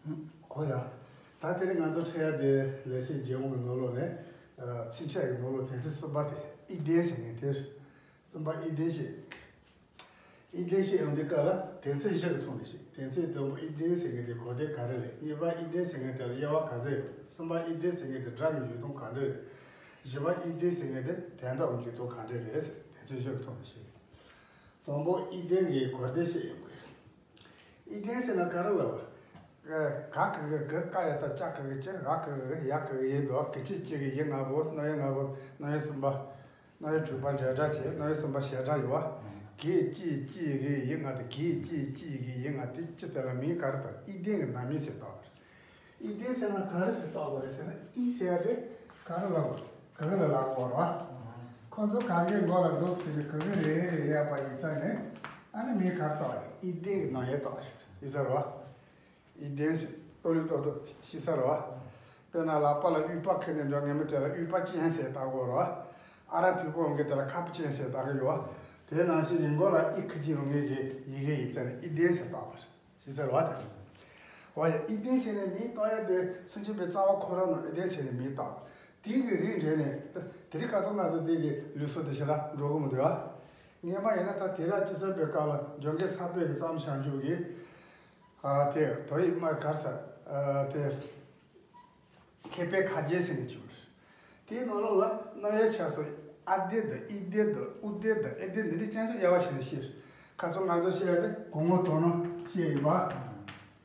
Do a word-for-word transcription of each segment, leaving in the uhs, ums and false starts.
ཨོ་ཡ། ད་དེ་རིང་ང་ཚོ་འཕྲད་ཡ་དེ་ལེགས་བཤད་རྒྱལ་དབང་གི་ནང་ལོགས་ནས། ཨ། ཚིག་ཕྲད་ཀྱི་ནང་ལོགས་དོན་ཚན་གསུམ་པ་དེ་ཨི་ལྡན་ཟེར་མཁན་དེ། གསུམ་པ་ཨི་ལྡན་བཤད། ཨི་ལྡན་བཤད་ཡོང་དུས་སྐབས་ལ་དོན་ཚན་བཞི་གི་ཐོག་ནས་བཤད། དོན་ཚན་དང་པོ་ཨི་ལྡན་ཟེར་མཁན་དེ་གོ་དོན་ག་རེ་རེད། གཉིས་པ་ཨི་ལྡན་ཟེར་མཁན་དེ་ལ་དབྱེ་བ་ག་ཚོད་ཡོད། གསུམ་པ་ཨི་ལྡན་ཟེར་མཁན་དེ་སྒྲ་གི་འཇུག་སྟངས་ག་འདྲ་རེད། བཞི་པ་ཨི་ལྡན་ཟེར་མཁན་དེ་དོན་དག་འཇུག་སྟངས་ག་འདྲ་རེད་ཟེར། དོན་ཚན་བཞི་གི་ཐོག་ནས་བཤད། དང་པོ་ཨི་ལྡན་གྱི་གོ་དོན་བཤད་ཡོང་དགོས། ཨི་ལྡན་ཟེར་ན་ག་རེ་ལབ་པ། ག་གི་གུ་གུ། ཀ་ཡ་བཏགས་ཀྱ་གི་གུ་ཀྱི། འ་གི་གུ་འི། ཡ་གི་གུ་ཡི། འདུག་ག་གི་ཅི་ཅི་གི་གི། ང་བོ། རྣམ་དབྱེ་ང་བོ། རྣམ་དབྱེ་གསུམ་པ། རྣམ་དབྱེ་དྲུག་པ་འབྲེལ་སྒྲ་བྱས། རྣམ་དབྱེ་གསུམ་པ་བྱེད་སྒྲ་ཡོད་པ། གི་ཅི་གི་གི་ང་དང་། གི་ཅི་ཅི་གི་གི་ང་། དེ་ཅི་དེ་ལ་མིང་ག་རེ་བཏགས། ཨི་ལྡན་གྱི་རྣམ་དབྱེ་ཟེར་བཏགས་པ་རེད། ཨི་ལྡན་ཟེར་ན་ག་རེ་ཟེར་བཏགས་པ་རེད་ཟེར་ན། ཨི་ཟེར་ཡ་དེ་ག་རེ་ལབ་པ། ག་གི་ལ་ལབ་པ་རེད་པ། ཁོ་ཚོ་ག་གི་མགོ་ལ་འདུག་ཟེར་ནས་ག་གི་རེད་རེད་ཡ་པ་ཡིན་ཙང་ནས། ཨ་ནི་མིང་ག་རེ་བཏགས། ཨི་ལྡན་གྱི་རྣམ་དབྱེ་བཏགས་ཤག་ཡིན་ས་རེད་པ། ཨི་ལྡན་ཟེར་ཏོ་ལི་ཏོ་ཏོ་ཤི་ས་རེད་པ། དཔེར་ན་ལག་པ་ལ་ཨུཏྤལ་ཁུར་ནས་འགྲོ་མཁན་མི་དེ་ལ་ཨུཏྤལ་ཅན་ཟེར་བཏགས་ཀྱི་ཡོད་རེད་པ། ཨ་རག་དུག་པོ་འོང་མཁན་དེ་ལ་ཁ་པུ་ཅན་ཟེར་བཏགས་ཀྱི་ཡོད་པ། དེ་ནང་བཞིན་ཡིན་མགོ་ལ་ཨི་ཁུ་ཅན་ཡོད་མཁན་གྱི་ཡི་གེ་ཡིན་ཙང་ནས་ཨི་ལྡན་ཟེར་བཏགས་པ་རེད། ཤེས་ཚར་བ་དེ། འོ་ཡ། ཨི་ལྡན་ཟེར་ནས་མིང་བཏགས་ཡ་དེ་སངས་རྒྱས་པའི་རྩ་བ་ཁོ་རང་ནང་ཨི་ལྡན་ཟེར་ནས་མིང་བཏགས། དེ་གི་རིང་འབྲེལ་ནས་ད་དེ་རིང་ཁ་སང་ང་ཚོ་དེ་གི་ལུགས་སྲོལ་དེ་ཞེ་དྲག་འགྲོ་གི་མི་འདུག་ཨ། སྔོན་མ་ཡིན་ན་ད་དེ་དག་ཅི་ཟེར་བའི་སྐབས་ལ་འཇམ་མགོན་ས་པཎ་གྱི་རྩོམ་བྱང་ཆུབ་ཀྱི། ཨ། དེ་དོ་ཡིག་མ་གར་ས། ཨ། དེ། མཁས་པའི་ཁ་རྗེ་ཟེར་ནས་བྱུང་། དེའི་ནང་ལོགས་ལ་རྣམ་དབྱེ་ཆ་སོགས་ཨ་ལྡན་དང་ཨི་ལྡན་དང་ཨུ་ལྡན་དང་ཨེ་ལྡན་འདི་འདྲའི་ཅན་ཚོ་དབྱེ་བ་ཕྱེ་ནས་བཤད། ཁ་སང་ང་ཚོ་བཤད་ཡ་དེ་གོང་འོག་དོན་ནོ་བཤད་ཡིན་པ།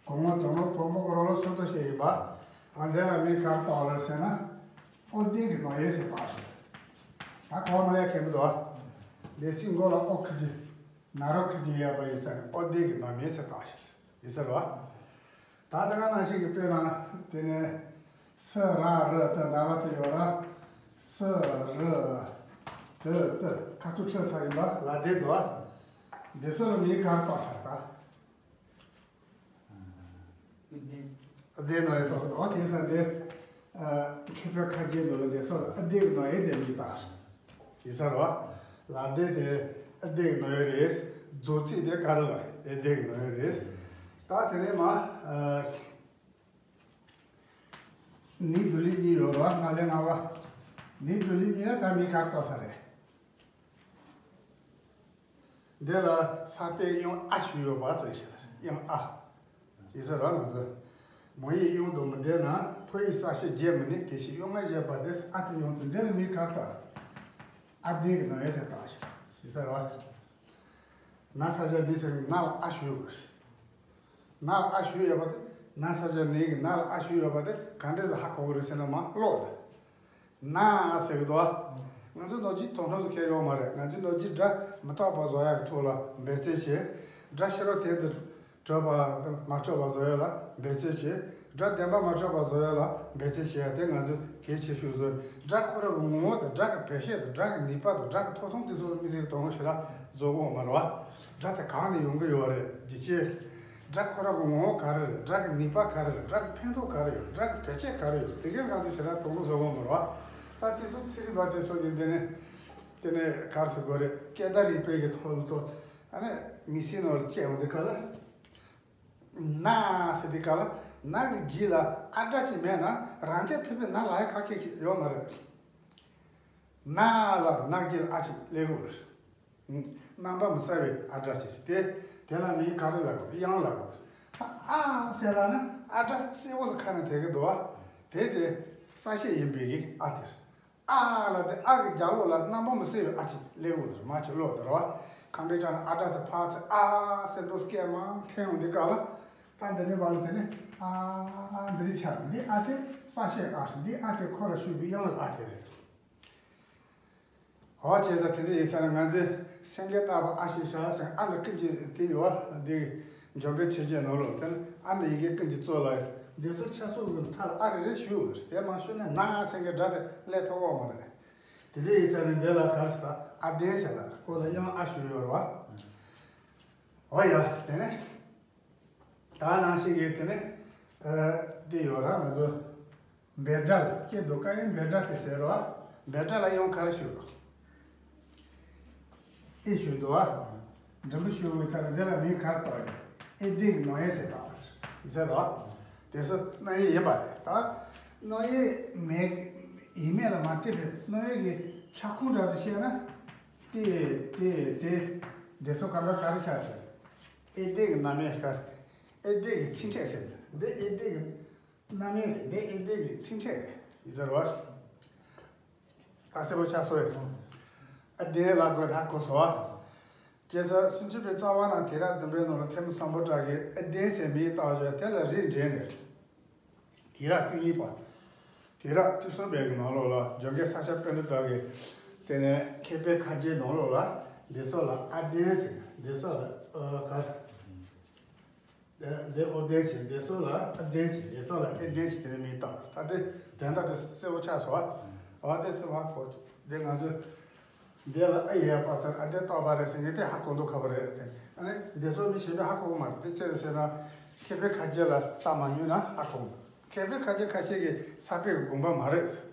གོང་འོག་དོན་ནོ་བོན་པོ་གི་རོ་ལོ་སོ་ཏོ་བཤད་ཡིན་པ། ཨ། འདི་ལ་མིང་ག་རེ་བཏགས་ལ་ཟེར་ན། ཨོ་ལྡན་གྱི་རྣམ་དབྱེ་ཟེར་བཏགས་ཤག་ད་གོང་ནོ་ཡ་མཁན་པོ་འདུག་ཨ། ལས་སྲིད་མགོ་ལ་ཨོ་ཁུ་ཅི། ན་རོ་ཁུ་ཅི་ཡ་པ་ཡིན་ཙང་ནས་ཨོ་ལྡན་གྱི་རྣམ་དབྱེ་ཟེར་བཏགས་ཤག་ཡིན་ས་རེད་པ། ད་དེ་ག་ནང་བཞིན་གྱི་དཔེར་ན་དེ་ནས་སི་ར་རི་ཏི་ན་ར་ཏི་ཡོད་ར། སི་རི་ཏི་ཏི། ཁ་ཚུར་ཁྲིད་ཚར་ཡིན་པ་ལ་དེ་དོ། འདི་ཚོ་ལ་མིང་ག་རེ་བཏགས་ཚར་པ། ཨ་ལྡན་ནོ་ཡོད་ཚོ། འོ་དེ་ས་འདི། ཨ། མཁས་པའི་ཁ་རྗེ་ནོ་ལ་འདི་ཚོ་ལ་ཨ་ལྡན་གྱི་རྣམ་དབྱེ་ཟེར་མིང་བཏགས། ཡིན་ས་རེད་པ། ལ་ལྡན་དེ་ཨ་ལྡན་གྱི་རྣམ་དབྱེ་རེད། རྫོགས་ཚིག་དེ་ག་རེ་ལ་ཨེ་ལྡན་གྱི་རྣམ་དབྱེ་རེད། ད་དེ་ནས་མ། ཨ། ནི་དུ་ལི་གཉིས་ཡོད་རེད་པ། ལྔ་ལས་ལྔ་པ། ནི་དུ་ལི་གཉིས་ལ་ད་མིང་ག་རེ་བཏགས་ས་རེད། འདི་ལ་ས་པའི་དབྱངས་ཨ་ཞུགས་ཡོད་པ་ཙམ་ཞིག་ལ་དབྱངས་ཨ། ཡིན་ས་རེད་པ། ང་ཚོ་མང་ཡུལ་དབྱངས་དང་མི་ལྡན་ན། ཕོ་ཡིག་གསལ་བྱེད་བརྗོད་མི་ནུས། དེ་བཞིན་དབྱངས་ལྔ་བཞག་པ་དེ་ཨ་དེ་ཡོང་ཚེ་འདི་ལ་མིང་ག་རེ་བཏགས། ཨ་ལྡན་གྱི་རྣམ་དབྱེ་ཟེར་བཏགས་ཤག་ཡིན་ས་རེད་པ། ན་ས་བཞག་འདི་ཚེ་ན་ལ་ཨ་ཞུགས་ཡོད་པ་རེད། ན་ལ་ཨ་ཞུགས་ཡོད་པ་དེ། ན་ས་བཞག་ནི་གི་ན་ལ་ཨ་ཞུགས་ཡོད་པ་དེ་ག་འདྲས་སེ་ཧ་གོ་གི་རེད་ཟེར་ན། མ་ཀློག་དང་། ན་ཟེར་གི་འདུག་པ། ང་ཚོའི་ནོར་གྱི་དོ་སྣང་ཟེར་མཁན་ཡོད་མ་རེད། ང་ཚོའི་ནོར་གྱི་སྒྲ་མི་རྟག་པ་བཟོ་ཡག་གི་ཐོག་ལ་འབད་བརྩོན་བྱེད། སྒྲ་ཤེས་རབ་དོན་དུ་གྲུབ་པ་མ་གྲུབ་པ་བཟོ་ཡག་ལ་འབད་བརྩོན་བྱེད། སྒྲ་བདེན་པ་མ་གྲུབ་པ་བཟོ་ཡག་ལ་འབད་བརྩོན་བྱེད་ཡག་དེ་ང་ཚོས་གལ་ཆེ་ཤོས་བཟོ། སྒྲ་ཁོ་རང་གི་ངོ་བོ་དང་། སྒྲ་གི་བེད་སྤྱོད་དང་། སྒྲ་གི་ནུས་པ་དང་། སྒྲ་གི་ཐོག་མཐོང་དེ་ཚོ་ལ་དམིགས་བསལ་གྱི་དོ་སྣང་ཞེ་དྲག་བཟོ་དགོས་མ་རེད་པ། སྒྲ་དེ་གང་ནས་ཡོང་གི་ཡོད་རེད། རྒྱུ་ཆ། སྒྲ་ཁོ་རང་གི་ངོ་བོ་ག་རེ་རེད། སྒྲ་གི་ནུས་པ་ག་རེ་རེད། སྒྲ་གི་ཕན་ཐོགས་ག་རེ་ཡོད། སྒྲ་གི་བེད་སྤྱོད་ག་རེ་ཡོད། དེ་གའི་ང་ཚོས་ཞེ་དྲག་དོ་སྣང་བཟོ་དགོས་མ་རེད་པ། ད་དེ་ཚོ་ཚན་རིག་པ་དེ་ཚོ་གིས་འདི་ནས་དེ་ནས་ག་རེ་ཟེར་དགོས་རེད། སྐད་བརྡ་རིག་པའི་གི་ཐོག་ཏུ། ཨ་ནི་མི་སེར་ནང་ལ་སྐྱེས་ཡོང་དུས་སྐབས་ལ། ན་ཟེར་དུས་སྐབས་ལ་ན་གི་རྗེས་ལ་ཨ་སྒྲ་ཅིག་མེད་ན་རང་རྐྱ་ཐུབ་པའི་ན་ལབ་ཡག་ག་གེ་ཅིག་ཡོད་མ་རེད། ན་ལ་ན་གི་རྗེས་ལ་ཨ་ཅིག་སླེབས་ཀྱི་ཡོད་རེད། རྣམ་པ་མི་གསལ་བའི་ཨ་སྒྲ་ཅིག་དེ། དེ་ལ་མིང་ག་རེ་ལབ་དགོས། དབྱངས་ལབ་དགོས། ད་ཨ་ཟེར་ལབ་ན་ཨ་སྒྲ་གསལ་པོ་ཞིག་ཁ་ནས་ཐོན་གྱི་འདུག་པ། དེ་དེ་གསལ་བཤད་ཡིན་པའི་གི་ཨ་དེ་རེད། ཨ་ལ་དེ་ཨ་གི་རྒྱབ་ལོགས་ལ་རྣམ་པ་མི་གསལ་བའི་ཨ་ཅིག་སླེབས་ཀྱི་ཡོད་རེད། མ་ཅིག་ཀློག་དེ་རེད་པ། གང་འདྲའི་ཅག་ན་ཨ་སྒྲ་དེ་ཕར་ཚུར་ཨ་ཟེར་འདུག་སྐད་མང་འཐེན་ཡོང་དུས་སྐབས་ལ། ད་འདི་ནས་བར་ལ་དེ་ནས་ཨ་འདི་རིགས་ཆགས། འདི་ཨ་དེ་གསལ་བཤད་ཨ་རེད། འདི་ཨ་དེ་ཁོ་རང་ཞུགས་པའི་དབྱངས་ལ་ཨ་དེ་རེད། འོ་བྱས་ཙང་དེ་འདྲ་ཡིན་ཙང་ང་ཚོས་སེང་གེ་ལྟ་བུ་ཨ་ཞེས་བྱ་ཟེར། ཨ་ནི་ཀུན་གྱི་དེ་ཡོད་པ། འདི་འཇམ་དཔལ་མཚན་བརྒྱད་ནང་ལོགས་དེ་ནི་ཨ་ནི་ཡི་གེ་ཀུན་གྱི་གཙོ་ལ། འདི་ཚོ་ཆ་སོགས་ཀྱི་མཐའ་ལ་ཨ་རེ་རེ་ཞུགས་ཡོད་རེད། དེ་མ་ཞུགས་ན་ན་སེང་གེ་སྒྲ་དེ་སླེབས་ཐུབ་ཀྱི་ཡོད་མ་རེད། དེ་འདྲ་ཡིན་ཙང་ནི་འདི་ལ་ག་རེ་ཟེར། ཨ་ལྡན་ཟེར་ལ། ཁོ་ལ་དབྱངས་ཨ་ཞུགས་ཡོད་རེད་པ། འོ་ཡ། དེ་ནས། ད་ནང་བཞིན་གྱི་དེ་ནས། ཨ། འདི་ཡོད་ར། ང་ཚོ་འབོད་སྒྲ་ལ་སྐྱེས་འདུག་ག་ཡིན། འབོད་སྒྲ་དེ་ཟེར་རོ། འབོད་སྒྲ་ལ་དབྱངས་ག་རེ་ཞུགས་རོ། ཨེ་ཞུགས་འདུག་པ། འགྲེང་བུ་ཞུགས་པའི་ཚེ་ལ་འདི་ལ་མིང་ག་རེ་བཏགས་ཡོད། ཨེ་ལྡན་གྱི་རྣམ་དབྱེ་ཟེར་བཏགས་ཡོད་ཟེར་རོ། དེ་ཚོ་རྣམ་དབྱེ་ཡིན་པ་རེད། ད་རྣམ་དབྱེ་མེད་ཡིན་མེད་ལ་མ་ལྟོས་པའི་རྣམ་དབྱེ་གི་ཁྱབ་ཁོངས་འདྲ་ཞིག་བཤད་ན། དེ་དེ་དེ་དེ་ཚོ་ག་ལ་ག་རེ་ཆགས་ཟེར། ཨེ་ཏེ་གི་རྣམ་དབྱེ་ཤར། ཨེ་ཏེ་གི་ཚིག་ཕྲད་ཟེར། འདི་ཨེ་ཏེ་གི་རྣམ་དབྱེ་རེད། འདི་ཨེ་ཏེ་གི་ཚིག་ཕྲད་རེད། ཡིན་ཟེར་བ། ད་གསལ་པོ་ཆགས་སོང་ཡ། ཨ་དེ་ལ་དགོས་ད་གོ་སོང་བ། ཁ་སང་སུམ་ཅུ་པའི་རྩ་བ་ནང་དུས་རབས་བདུན་པའི་ནང་ལ་ཐོན་མི་སམ་བྷོ་ཊ་གིས་ཨ་དེ་ཟེར་མིང་བཏགས་བྱས། དེ་ལ་རིགས་འགྲེ་ནས། དུས་རབས་བཅུ་གཉིས་པ། དུས་རབས་བཅུ་གསུམ་པའི་ནང་ལོགས་ལ་ཇོ་རྒན་ས་སྐྱ་པཎྜི་ཏ་གིས། དེ་ནས་མཁས་པའི་ཁ་རྗེའི་ནང་ལོགས་ལ་འདི་ཚོ་ལ་ཨ་དེ་ཟེར། འདི་ཚོ་ལ་ཨ་ག་འདི་ཨོ་དན་ཆེ། འདི་སོགས་ལ་ཨ་དན་ཆེ། འདི་སོགས་ལ་ཨེ་དན་ཆེ། དེ་ནས་མིང་བཏགས། ད་དེ་དོན་དག་དེ་གསལ་པོ་ཆགས་སོང་། ཨ་དེ་སེམས་ཧ་གོ། འདི་ང་ཚོས་འདི་ལ་ཨ་ཡས་པ་ཚར། ཨ་དེ་བཏགས་པ་རེད་ཟེར་ངས་དེ་ཧ་གོ་མདོག་ཁ་པོ་རེད་དེ། ཨ་ནི་འདི་ཚོ་མི་གཞན་པས་ཧ་གོ་གི་མ་རེད། དེ་ཅི་རེད་ཟེར་ན། མཁས་པའི་ཁ་རྗེ་ལ་བལྟ་མ་མྱོང་ན་ཧ་གོ་མ། མཁས་པའི་ཁ་རྗེ་ཁ་ཤས་ཀྱིས་ས་པཎ་གྱི་དགོངས་པ་མ་རེད་ཟེར།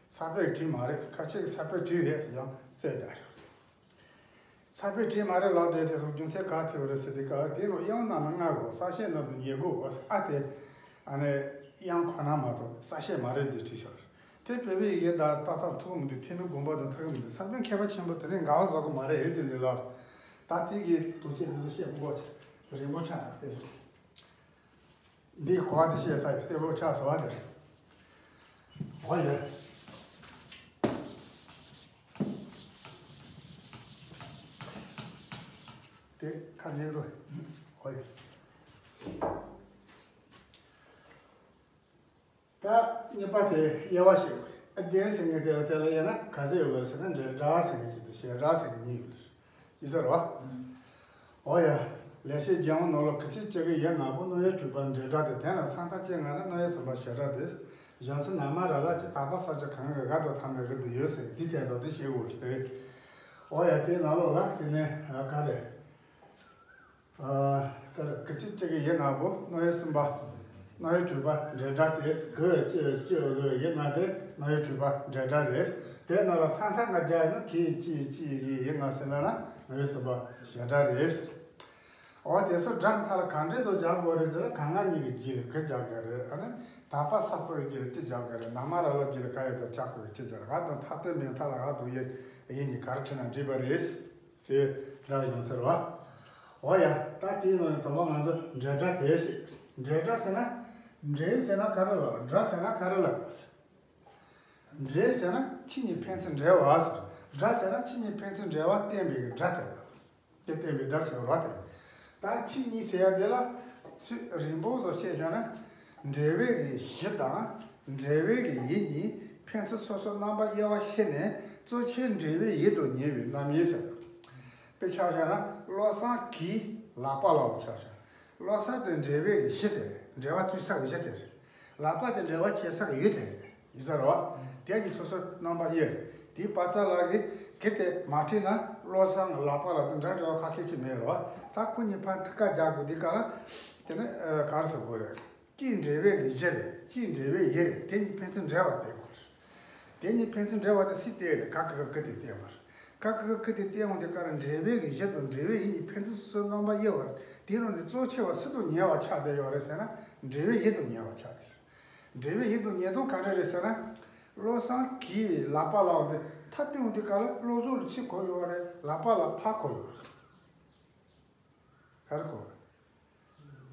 ས་པཎ་གྱི་བྲིས་མ་རེད། ཁ་ཤས་ཀྱིས་ས་པཎ་བྲིས་རེད་ཟེར་ཡང་རྩོད་རྒྱག་ཤོག་ས་པཎ་བྲིས་མ་རེད་ལབ་དུས། དེ་ཚོ་རྒྱུ་མཚན་ག་ཐེ་བོ་རེད་ཟེར་དུས། ག་དེ་ནང་དབྱངས་རྣམས་ལ་ལྔ་དགོས། གསལ་བཤད་རྣམས་ལ་ཉེར་དགུ་དགོས། ཨ་དེ་ཨ་ནི་དབྱངས་ཁོ་ན་མ་གཏོགས་གསལ་བཤད་མ་རེད་ཟེར་བྲིས་ཤོག་དེ་བོད་པའི་ཡི་གེ་དང་ཏག་ཏག་མཐུན་མི་འདུག་ཐོན་མིའི་དགོངས་པ་དང་མཐུན་གི་མི་འདུག་ས་པཎ་མཁས་པ་ཆེན་པོ་དེ་རིང་དགའ་བ་བཟོ་གི་མ་རེད་ཟེར་ནས་ལབ། ད་དེ་གི་དོན་ཆེན་དེ་ཚོ་བཤད་མི་དགོས། རིང་པོ་ཆགས་དེ་ཚོ། འདིའི་གོ་བ་དེ་བཤད་ས་ཡི་གསལ་པོ་ཆགས་སོང་བ་དེ། འོ་ཡ། དེ་ཁ་ཉན་རོ། འོ་ཡ། ད་གཉིས་པ་དེ་དབྱེ་བ་ཞིག་ཨ་དེ་ཟེར་མཁན་དེ་ལ་དེ་ལ་དབྱེ་ན་ག་ཚོད་ཡོད་པ་རེད་ཟེར་ན། འབྲེལ་སྒྲ་ཟེར་མཁན་ཞིག་དང་བྱེད་སྒྲ་ཟེར་མཁན་གཉིས་ཡོད་པ་རེད། ཡིན་ས་རེད་བ། འོ་ཡ། ལེགས་བཤད་ལྗོན་དབང་ནང་ལ་གི་ཅིག་ཅིག་གི་ཡིག་ལྔ་པོ་རྣམ་དབྱེ་བཅུ་པ་འབྲེལ་སྒྲ་སྟེ། དེ་ལ་ས་མཐའ་ཅན་ལྔ་ནི་རྣམ་དབྱེ་གསུམ་པ་བྱེད་སྒྲ་སྟེ། གཞན་ཚུལ་ན་མ་ར་ལ་ཅི། དག་པ་ས་ཆ་གང་གི་ག་དང་ཐ་མའི་གི་དུ་ཡོད་ཟེར་དེ་དེ་འདྲ་དེ་བྱེད་དགོས་རེད་དེ། འོ་ཡ། དེའི་ནང་ལོགས་ལ་དེ་ནས་ག་རེ། ག་རེ། གི་ཅིག་ཅིག་གི་ཡིག་ལྔ་པོ་རྣམ་དབྱེ་གསུམ་པ། རྣམ་དབྱེ་བཅུ་པ་འབྲེལ་སྒྲ་སྟེ། གི་ཅི་ཅི་གི་ཡིག་ལྔ་དེ་རྣམ་དབྱེ་བཅུ་པ་འབྲེལ་སྒྲ་རེད། དེ་ནང་ལ་ས་མཐའ་ལྔ་སྦྱར་ཡིན་ན། གི་ཅི་ཅི་གི་ཡིག་ལྔ་ཟེར་ན་ན་རྣམ་དབྱེ་གསུམ་པ་བྱེད་སྒྲ་རེད། འོ་དེ་ཚོ་སྒྲ་མཐའ་ལ་གང་འདྲ་བཟོ་སྦྱར་དགོས་རེད་ཟེར་ན། ག་ང་གཉིས་ཀྱི་རྗེས་ལ་གི་སྦྱར་དགོས་རེད། ཨ་ནི་དག་པ་ས་ས་གི་རྗེས་ལ་ཅི་སྦྱར་དགོས་རེད། ན་མ་ར་ལ་རྗེས་ལ་ག་ཡོད་དོ་ཅག་གི་ཅི་སྦྱར། འ་དང་མཐའ་དོན་མའི་མཐའ་ལ་འ་དང་ཡི་ཡིག་གཉིས་ག་རེ་བྲིས་ན་འགྲིག་པ་རེད། དེ་འདྲ་ཡིན་ཟེར་བ། འོ་ཡ། ད་དེའི་ནང་ནས་དང་པོ་ང་ཚོ་འབྲེལ་སྒྲ་དེ་ཤེས། འབྲེལ་སྒྲ་ཟེར་ན། འབྲེལ་ཟེར་ན་ག་རེ་ལབ། སྒྲ་ཟེར་ན་ག་རེ་ལབ། འབྲེལ་ཟེར་ན་ཆོས་གཉིས་ཕན་ཚུན་འབྲེལ་བ་ཟེར། སྒྲ་ཟེར་ན་ཆོས་གཉིས་ཕན་ཚུན་འབྲེལ་བ་བསྟན་པའི་སྒྲ་དེ་ལ། དེ་བསྟན་པའི་སྒྲ་ཆེ་བ་རེད་དེ། ད་ཆོས་གཉིས་ཟེར་ཡ་དེ་ལ་ཚུལ་རིང་པོ་བཟོ་བཤད་བྱས་ན། འབྲེལ་བའི་གི་གཞི་དང་འབྲེལ་བའི་གི་ཡིད་གཉིས་ཕན་ཚུན་སོ་སོ་རྣམ་པ་དབྱེ་བ་ཕྱེ་ནས། གཙོ་ཆེ་འབྲེལ་བའི་ཡིད་དུ་ཉེ་བའི་རྣམ་དབྱེ་ཟེར། དཔེ་ཆ་བཞག་ན་བློ་བཟང་གིས་ལག་པ་ལབ་པ་ཆ་བཞག་བློ་བཟང་དེ་འབྲེལ་བའི་གི་གཞི་དེ་རེད། འབྲེལ་བ་བཙུགས་ས་གི་གཞི་དེ་རེད། ལག་པ་དེ་འབྲེལ་བ་བྱེད་ས་གི་ཡུལ་དེ་རེད། ཡིན་ས་རེད་བ། དེ་གཉིས་སོ་སོ་རྣམ་པ་དབྱེ་རེད། དེའི་བར་ཚ་ལ་གི་གི་དེ་མ་བྲིས་ན། བློ་བཟང་གི་ལག་པ་ལ་དེ་འདྲ་འབྲེལ་བ་ཁ་ཤས་ཅིག་མེད་རེད་བ། ད་ཁོ་གཉིས་ཕར་ཐུག་ཀ་རྒྱག་དགོས་དུས་སྐབས་ལ། དེ་ནི་ཨ་ག་རེ་ཟེར་དགོས་རེད། གཅིག་འབྲེལ་བའི་གི་གཞི་རེད། གཅིག་འབྲེལ་བའི་ཡིད་རེད། དེ་གཉིས་ཕན་ཚུན་འབྲེལ་བ་བསྟན་དགོས་རེད། དེ་གཉིས་ཕན་ཚུན་འབྲེལ་བ་དེ་སུས་བསྟན་རེད། ག་གི་ག་གི་དེ་བསྟན་པ་རེད། ག་གི་ག་གི་དེ་བསྟན་འོང་དུས་སྐབས་ལ་འབྲེལ་བའི་གི་གཞི་དང་འབྲེལ་བའི་ཡིད་གཉིས་ཕན་ཚུན་སོ་སོའི་རྣམ་པ་དབྱེ་བ་རེད། དེའི་ནང་ནས་གཙོ་ཆེ་བ་སུ་དང་ཉེ་བ་ཆགས་བསྡད་ཡོད་རེད་ཟེར་ན། འབྲེལ་བའི་ཡིད་དང་ཉེ་བ་ཆགས་བསྡད་རེད། འབྲེལ་བའི་ཡིད་དང་ཉེ་དོན་ག་འདྲ་རེད་ཟེར་ན། བློ་བཟང་གིས་ལག་པ་ལབ་པ་དེ་མཐའ་བསྟན་འོང་དུས་སྐབས་ལ་བློ་བཟང་ལ་ཚིག་གོ་ཡོད་རེད། ལག་པ་ལ་ཕར་གོ་ཡོད་རེད། ག་རེ་གོ།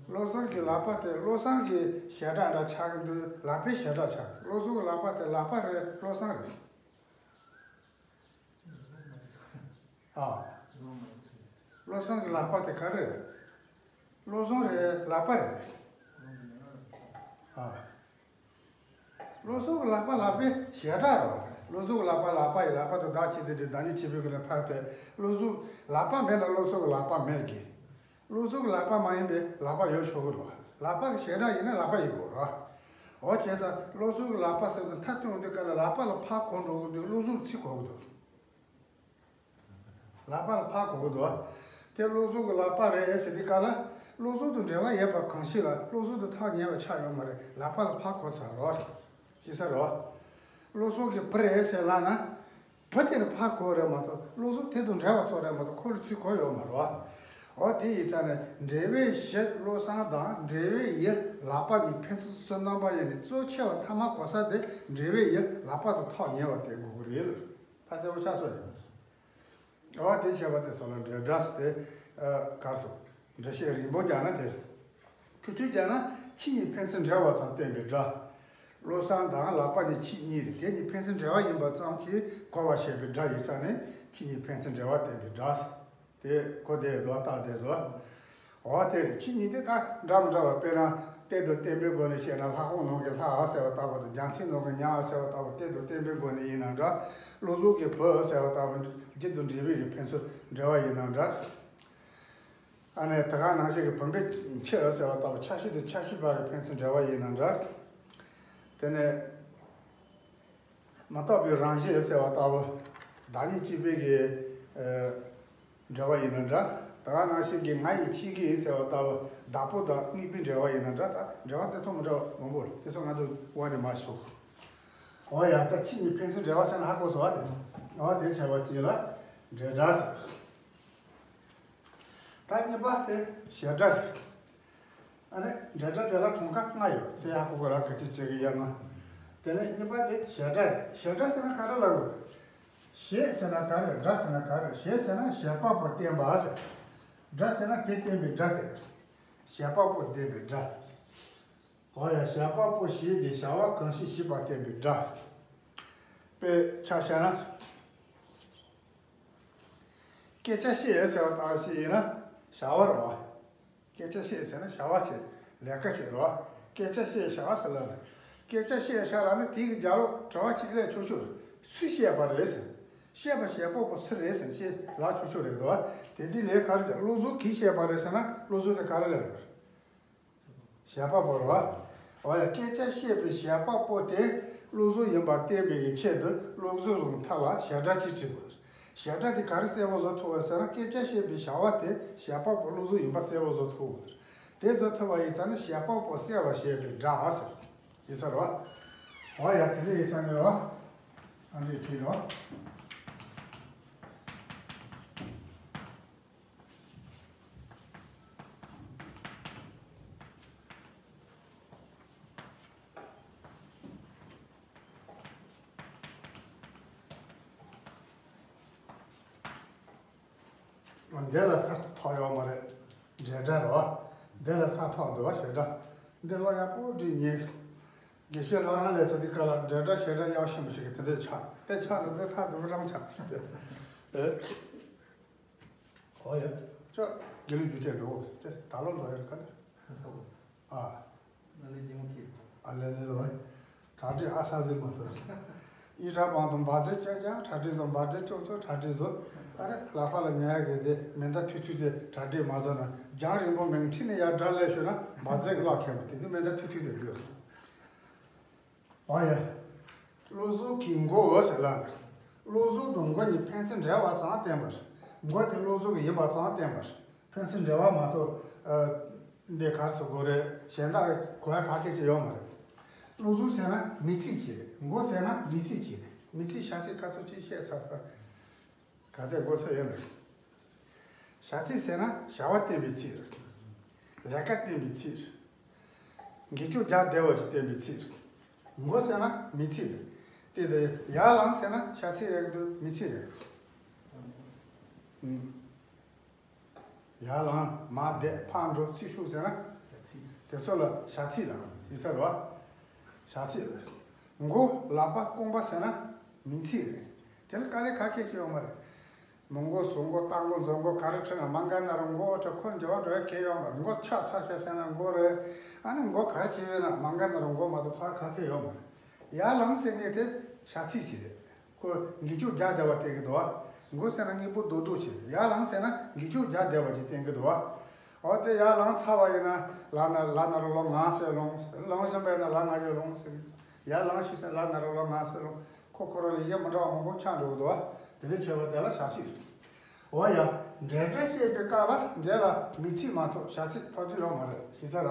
བློ་བཟང་གི་ལག་པ་དེ་བློ་བཟང་གི་བྱེད་སྒྲ་འདྲ་ཆགས་ཀྱི་འདུག་ལག་པའི་བྱེད་སྒྲ་ཆགས། བློ་བཟང་གི་ལག་པ་དེ་ལག་པ་རེད། བློ་བཟང་རེད། ཨ། བློ་བཟང་གི་ལག་པ་དེ་ག་རེ་རེད། བློ་བཟང་རེད། ལག་པ་རེད། ཨ། བློ་བཟང་གི་ལག་པ་ལག་པའི་བྱེད་སྒྲ་རེད་བ། བློ་བཟང་གི་ལག་པ་ལག་པ་ཡིན། ལག་པ་དང་བདག་གཅིག་དེ་འདྲའི་བདག་ཉིད་ཆེན་པོའི་སྒོ་ནས་ཐར་པའི་བློ་བཟང་ལག་པ་མེད་ན་བློ་བཟང་གི་ལག་པ་མེད་ཀི། བློ་བཟང་གི་ལག་པ་མ་ཡིན་པའི་ལག་པ་ཡོད་ཆོག་གི་རེད་བ། ལག་པ་གི་བྱེད་སྒྲ་ཡིན་ན་ལག་པ་ཡིན་དགོས་རེད་བ། འོ་བྱས་ཙང་བློ་བཟང་གི་ལག་པ་ཟེར་དུས་མཐའ་བསྟན་འོང་དུས་སྐབས་ལ་ལག་པ་ལ་ཕར་གོ་འགྲོ་གི་འདུག་བློ་བཟང་ལ་ཚིག་གོ་གི་འདུག་ལག་པ་ལ་ཕར་གོ་གི་འདུག་དེ་བློ་བཟང་གི་ལག་པ་རེད་ཟེར་དུས་སྐབས་ལ། བློ་བཟང་དང་འབྲེལ་བ་ཡོད་པ་གང་ཞིག་ལ་བློ་བཟང་དང་ཐག་ཉེ་བ་ཆགས་ཡོད་མ་རེད། ལག་པ་ལ་ཕར་གོ་ཚར་རོ། ཤེས་ས་རོ། བློ་བཟང་གི་བུ་རེད་ཟེར་ལབ་ན། བུ་དེ་ལ་ཕར་གོ་རེད་མ་གཏོགས་བློ་བཟང་དེ་དང་འབྲེལ་བ་ཚོ་རེད་མ་གཏོགས་ཁོ་ལ་ཚུར་གོ་ཡོད་མ་རེད་བ། འོ་དེ་ཡིན་ཙང་ནས་འབྲེལ་བའི་གཞི་བློ་བཟང་དང་འབྲེལ་བའི་ཡུལ་ལག་པ་གཉིས་ཕན་ཚུན་བསོད་ནམས་པ་ཡིན་ནས། གཙོ་ཆེ་བ་ཐ་མ་གོ་ས་དེ་འབྲེལ་བའི་ཡུལ་ལག་པ་དང་ཐག་ཉེ་བ་དེ་དགོས་ཀྱི་རེད་ལ། ད་གསལ་པོ་ཆགས་སོང་ཡོད། འོ་དེ་བྱས་པ་དེ་སོགས་ལ་འབྲེལ་སྒྲ་ཟེར་ཏེ། ཨ། གར་སོང་། འགྲེལ་བཤད་རིང་པོ་རྒྱག་ན་དེ་རེད། ཐུང་ཐུང་རྒྱག་ན་ཁྱི་གཉིས་ཕན་ཚུན་འབྲེལ་བ་ཙམ་བསྟན་པའི་སྒྲ། བློ་བཟང་དང་ལག་པ་གཉིས་ཁྱི་གཉིས་རེད། དེ་གཉིས་ཕན་ཚུན་འབྲེལ་བ་ཡིན་པ་ཙམ་གྱིས་གོ་བར་བྱེད་པའི་སྒྲ་ཡིན་ཙང་ནས་ཁྱི་གཉིས་ཕན་ཚུན་འབྲེལ་བ་བསྟན་པའི་སྒྲ། དེ་གོ་བདེ་འདུག་རྟགས་བདེ་འདུག་འོ་དེ་རེད། ཁྱི་གཉིས་དེ་ད་འདྲ་མི་འདྲ་བ། དཔེར་ན་གཏན་དུ་བརྟན་པོའི་སྒོ་ནས་བཤད་ན་ལྷ་ཁང་ནང་གི་ལྷ་ཟེར་བ་ལྟ་བུ་དང་། རྒྱལ་མཚན་ནང་གི་ཉ་ཟེར་བ་ལྟ་བུ། གཏན་དུ་བརྟན་པོའི་སྒོ་ནས་ཡིན་ན་འདྲ། བློ་བཟང་གི་བུ་ཟེར་བ་ལྟ་བུ་རྒྱུད་དུ་འབྲེལ་བའི་གི་ཕན་ཚུན་འབྲེལ་བ་ཡིན་ན་འདྲ། ཨ་ནི་དེ་ག་ནང་བཞིན་གྱི་བུམ་པའི་ཁྱི་ཟེར་བ་ལྟ་བུ་ཆ་ཤས་དང་ཆ་ཤས་བར་གྱི་ཕན་ཚུན་འབྲེལ་བ་ཡིན་ན་འདྲ། དེ་ནས་མི་རྟག་པའི་རང་བཞིན་ཟེར་བ་ལྟ་བུ་བདག་ཉིད་གཅིག་པའི་གི་ཨ་འབྲེལ་བ་ཡིན་ན་འདྲ། དེ་ག་ནང་བཞིན་གྱི་ང་ཡི་ཁྱི་གི་ཟེར་བ་ལྟ་བུ་བདག་པོ་དང་དམིགས་པའི་འབྲེལ་བ་ཡིན་ན་འདྲ། ད་འབྲེལ་བ་དེ་ཚོ་མི་འདྲ་བ་མང་པོ་རེད། དེ་ཚོ་ང་ཚོ་དབང་ནས་མ་ཞུ། འོ་ཡ། ད་ཁྱི་གཉིས་ཕན་ཚུན་འབྲེལ་བ་ཟེར་ན་ཧ་གོ་སོང་བ་དེ། འོ་དེ་བྱས་པ་གཅིག་ལ་འབྲེལ་སྒྲ་ཟེར། ད་གཉིས་པ་དེ་བྱེད་སྒྲ་རེད། ཨ་ནི་འབྲེལ་སྒྲ་དེ་ལ་གྲངས་ཀ་ལྔ་ཡོད། དེ་ཡག་པོ་གོ་ལ་ག་ཅི་བྱེད་ཀྱི་ཡོད་ན། དེ་ནས་གཉིས་པ་དེ་བྱེད་སྒྲ་རེད། བྱེད་སྒྲ་ཟེར་ན་ག་རེ་ལབ་དགོས། བྱེད་ཟེར་ན་ག་རེ། སྒྲ་ཟེར་ན་ག་རེ། བྱེད་ཟེར་ན་བྱེད་པ་པོ་བསྟན་པ་ཟེར། སྒྲ་ཟེར་ན་དེ་བསྟན་པའི་སྒྲ་དེ་རེད། བྱེད་པ་པོ་བསྟན་པའི་སྒྲ། འོ་ཡ། བྱེད་པ་པོ་བྱེད་ཀྱི་བྱ་བ་གང་ཞིག་བྱེད་པ་བསྟན་པའི་སྒྲ། དཔེ་ཆ་བཤད་ན། སྐད་ཆ་བཤད་ཟེར་བ་ལྟ་བུ་ཞིག་ཡིན་ན་བྱ་བ་རེད་བ། སྐད་ཆ་བཤད་ཟེར་ན་བྱ་བ་བྱེད། ལས་ཀ་བྱེད་རེད་བ། སྐད་ཆ་བཤད་བྱ་བ་ཟེར་ལབ་ནས། སྐད་ཆ་བཤད་བྱ་ལབ་ན་དེ་གི་རྒྱབ་ལོགས་དྲི་བ་གཅིག་སླེབས་ཆོག་ཆོག་རེད། སུས་བཤད་པ་རེད་ཟེར། བཤད་པ་བྱེད་པ་པོ་སུ་རེད་ཟེར་ཅིག་ལབ་ཆོག་ཆོག་རེད་འདུག་བ། དེ་དུས་ལན་ག་རེ་རྒྱག་བློ་བཟང་གིས་བཤད་པ་རེད་ཟེར་ན་བློ་བཟང་དེ་ག་རེ་རེད། བྱེད་པ་པོ་རེད་བ། འོ་ཡ། སྐད་ཆ་བཤད་པའི་བྱེད་པ་པོ་དེ་བློ་བཟང་ཡིན་པ་བསྟན་པའི་གི་ཆེད་དུ་བློ་བཟང་རང་ཐད་ལ་བྱེད་སྒྲ་གཅིག་བྲིས་དགོས། བྱེད་སྒྲ་དེ་ག་རེ་གསལ་པོ་བཟོ་ཐུབ་པ་ཟེར་ན། སྐད་ཆ་བཤད་པའི་བྱ་བ་དེ་བྱེད་པ་པོ་བློ་བཟང་ཡིན་པ་གསལ་པོ་བཟོ་ཐུབ་དགོས། དེ་བཟོ་ཐུབ་པ་ཡིན་ཙང་ནི་བྱེད་པ་པོ་གསལ་བར་བྱེད་པའི་སྒྲ་ཟེར། ཡིན་ས་རེད་བ། འོ་ཡ། དེ་འདྲ་ཡིན་ཙང་ནི་རེད་བ། ཨ་འདྲས་བྲིས་རེད་བ། འདི་ལ་ས་ཐོག་ཡོད་མ་རེད། འབྲེལ་སྒྲ་རེད་བ། འདི་ལ་ས་ཐོག་འདུག་བ། བྱེད་སྒྲ། འདི་ལོ་ཡག་པོ་བྲིས་ཉེ། དགེ་བཤེས་ལྷ་རམས་ལས་ཚོ་འདི་ག་ལ་འབྲེལ་སྒྲ་བྱེད་སྒྲ་ཡག་ཤོས་མི་ཞིག་གི་དེ་འདྲས་ཆགས། དེ་ཆགས་ནས་འདི་ཁ་འདུག་རང་ཆགས། ཨེ། ཨོ་ཡ། ཅོ། དགེ་ལུགས་རྒྱུ་ཆེན་འགྲོ་ཟེར་ཏེ་ད་ལོ་འགྲོ་ཡ་རེད་ག་ཨ། ཨ་ལེ་ལེ་ལོ། གྲ་སྒྲིག་ཨ་ས་ཟིག་མ་ཟེར། ཨི་ཁྲ་བང་དུ་འབའ་ཚིག་ཀྱང་ཀྱང་གྲ་སྒྲིག་བཟོ། འབའ་སྒྲིག་ཅོག་ཅོག་གྲ་སྒྲིག་བཟོ། ཨ་རེ་ལག་པ་ལ་ཉལ་ཡ་གི་དེ་མེ་མདའ་ཐུག་ཐུག་དེ་གྲ་སྒྲིག་མ་བཟོ་ན། རྒྱང་རིང་པོ་མིང་ཁྲིད་ནས་ཡར་སྒྲ་སླེབས་ཤོད་ན་འབའ་ཚིག་གི་ལག་ཁེལ་མ། དེ་དུས་མེ་མདའ་ཐུག་ཐུག་དེ་དགོས། ཨ་ཡ། བློ་བཟང་གིས་མགོ་འོ་ཟེར་ལ། བློ་བཟང་དང་མགོ་གཉིས་ཕན་ཚུན་འབྲེལ་བ་ཙམ་བསྟན་པ་རེད། མགོ་དེ་བློ་བཟང་གི་ཡིན་པ་ཙམ་བསྟན་པ་རེད། ཕན་ཚུན་འབྲེལ་བ་མ་གཏོགས། ཨ། འདི་གར་སོ་དགོས་རེད། གཞན་དག་གོ་ཡ་ག་གེ་ཅི་ཡོད་མ་རེད། བློ་བཟང་ཟེར་ན་མིང་ཚིག་ཅིག་རེད། མགོ་ཟེར་ན་མིང་ཚིག་ཅིག་རེད། མིང་ཚིག་བྱ་ཚིག་ཁ་ཚོ་ཅིག་བཤད་ཚར་ད། ག་ཚད་མགོ་ཚོད་ཡོད་མ་རེད། བྱ་ཚིག་ཟེར་ན་བྱ་བ་བསྟན་པའི་ཚིག་རེད། ལས་ཀ་བསྟན་པའི་ཚིག་རེད། འགེལ་རྒྱུ་རྒྱག་བདེ་བ་ཅིག་བསྟན་པའི་ཚིག་རེད། མགོ་ཟེར་ན་མིང་ཚིག་རེད། དེ་དེ་ཡར་ལངས་ཟེར་ན་བྱ་ཚིག་རེད་འདུག་མིང་ཚིག་རེད། ཨུམ། ཡར་ལངས། མར་བསྡད། ཕར་འགྲོ། ཚིག་ཤུགས་ཟེར་ན། དེ་ཚོ་ལ་བྱ་ཚིག་ལ་ཡིན་ས་རེད་བ། བྱ་ཚིག་རེད། མགོ་ལག་པ་རྐང་པ་ཟེར་ན་མིང་ཚིག་རེད། དེ་ལ་དཀའ་ལས་ག་གེ་ཅི་ཡོད་མ་རེད། མི་མགོ་ཟུར་མགོ་རྟ་མགོ་མཛུབ་མགོ་ག་རེ་ཁྲིད་ན་མ་འགལ་ན་རུང་མགོ་ཁྲིད། འཁོར་འགྱོ་བ་འགྲོ་ཡ་གེ་ཡོད་མ་རེད། མགོ་ཆག་ཚར་ཤག་ཟེར་ན་མགོ་རེད། ཨ་ནི་མགོ་ག་རེ་བྱེད་ཡོད་ན་མ་འགལ་ན་རུང་མགོ་མ་གཏོགས་ཕར་ག་གེ་ཡོད་མ་རེད། ཡར་ལངས་ཟེར་མཁན་དེ་བྱ་ཚིག་ཅིག་རེད། ཁོ་འགེལ་རྒྱུ་རྒྱག་བདེ་བ་བསྟན་གྱི་འདུག་བ། མགོ་ཟེར་ན་དངོས་པོ་རྡོག་རྡོག་ཅིག་རེད། ཡར་ལངས་ཟེར་ན་འགེལ་རྒྱུ་རྒྱག་བདེ་བ་ཅིག་བསྟན་གྱི་འདུག་བ། འོ་དེ་ཡར་ལངས་ཚར་བ་ཡིན་ན་ལ་ན་ལ་ན་རོ་ལོ་ང་ཟེར་ལོང་། ལངས་བཞིན་པ་ཡིན་ན་ལ་ང་ཞེས་ལོང་ཟེར། ཡར་ལངས་ཤིག་ཟེར་ལ་ན་རོ་ལོ་ང་ཟེར་ལོང་། ཁོ་ཁོ་རང་ལ་ཡི་གེ་མི་འདྲ་བ་མང་པོ་ཆགས་འགྲོ་གི་འདུག་བ། དེ་ལས་ཆེ་བ་དེ་ལ་བྱ་ཚིག་ཟེར། འོ་ཡ། འབྲེལ་སྒྲ་བཤད་པའི་སྐབས་ལ་འདི་ལ་མིང་ཚིག་མ་གཏོགས་བྱ་ཚིག་ཐོགས་རྒྱུ་ཡོད་མ་རེད། ཤེས་ས་རེད་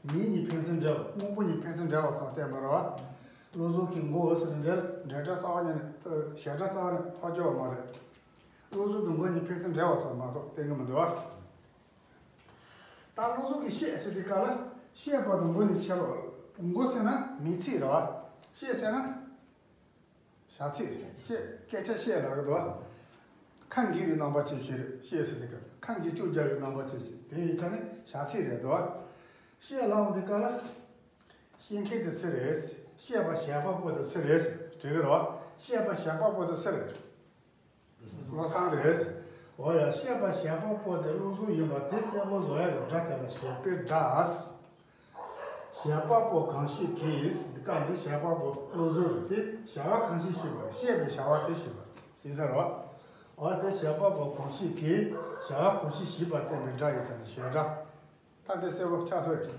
བ། མིང་གཉིས་ཕན་ཚུན་འབྲེལ་བ། དངོས་པོ་གཉིས་ཕན་ཚུན་འབྲེལ་བ་ཙམ་བསྟན་པ་རེད་བ། བློ་བཟང་གིས་མགོ་འོ་ཟེར་ནས་འདིར་འབྲེལ་སྒྲ་རྩ་བ་ཉིད་ནས་བྱེད་སྒྲ་རྩ་བ་ནས་ཐོགས་རྒྱུ་ཡོད་མ་རེད། བློ་བཟང་དང་མགོ་གཉིས་ཕན་ཚུན་འབྲེལ་བ་ཙམ་མ་གཏོགས་བསྟན་གྱི་མི་འདུག་བ། ད་བློ་གཟུགས་ཀྱི་ཤེས་ཟེར་དུས་སྐབས་ལ་ཤེས་པ་དང་མགོ་ནས་ཕྱེ་བ། མགོ་ཟེར་ན་མིང་ཚིག་རེད་བ། ཤེས་ཟེར་ན་བྱ་ཚིག་རེད། ཤེས་སྐད་ཆ་བཤད་ལབ་ཀྱི་འདུག་ཁ་འགེབས་པའི་རྣམ་པ་ཅན་ཞིག་རེད། ཤེས་ཟེར་དུས་སྐབས་ཁ་འགེབས་ཀྱོག་རྒྱག་པའི་རྣམ་པ་ཅན་ཞིག་དེ་ཡིན་ཙང་ནི་བྱ་ཚིག་རེད་འདུག་ཤེས་ལབ་དུས་སྐབས་ལ། ཤེས་མཁན་དེ་སུ་རེད། ཤེས་པ་བྱེད་པ་པོ་དེ་སུ་རེད། དྲི་གི་རོ། ཤེས་པ་བྱེད་པ་པོ་དེ་སུ་རེད། བློ་བཟང་རེད། འོ་ཡ། ཤེས་པ་བྱེད་པ་པོ་དེ་བློ་གཟུགས་ཡིན་པ་དེ་གསལ་པོ་བཟོ་ཡ་གི་སྒྲ་དེ་ལ་བྱེད་པའི་སྒྲ། བྱེད་པ་པོ་གང་ཞིག་གིས། འདི་སྐབས་འདི་བྱེད་པ་པོ་བློ་གཟུགས་རེད་དེ། བྱ་བ་གང་ཞིག་ཞེས་པ་རེད། ཤེས་པའི་བྱ་བ་དེ་ཞེས་པ་རེད། ཤེས་ས་རོ། འོ་དེ་བྱེད་པ་པོ་གང་ཞིག་གིས་བྱ་བ་གང་ཞིག་ཞེས་པ་བསྟན་པའི་སྒྲ་ཡིན་ཙང་ནི་བྱེད་སྒྲ། ད་འདི་གསལ་པོ་ཆགས་སོང་ཡ།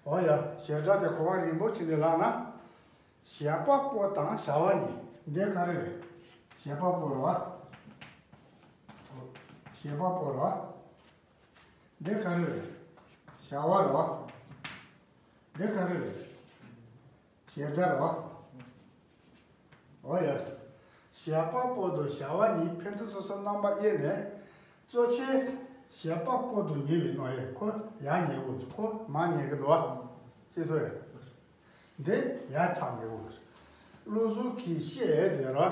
འོ་ཡ། བྱེད་སྒྲ་དེ་གོ་བ་རིམ་པ་བྱས་ནས་ལབ་ན། བྱེད་པ་པོ་དང་བྱ་བ་གཉིས། འདི་ག་རེ་རེད། བྱེད་པ་པོ་རེད་བ། བྱེད་པ་པོ་རེད་བ། འདི་ག་རེ་རེད། བྱ་བ་རེད་བ། འདི་ག་རེ་རེད། བྱེད་སྒྲ་རེད་བ། འོ་ཡ། བྱེད་པ་པོ་དང་བྱ་བ་གཉིས་ཕན་ཚུན་སོ་སོར་རྣམ་པ་དབྱེ་ནས། གཙོ་ཆེ་བྱེད་པ་པོ་དང་ཉེ་བའི་རྣམ་དབྱེ། ཁོ་ཡར་ཉེ་བོ། ཁོ་མར་ཉེ་གི་འདུག་བ། ཤེས་སོང་ཡ། འདི་ཡར་ཐག་ཉེ་བོ། བློ་གཟུགས་ཀྱིས་ཤེས་ཟེར་རོ།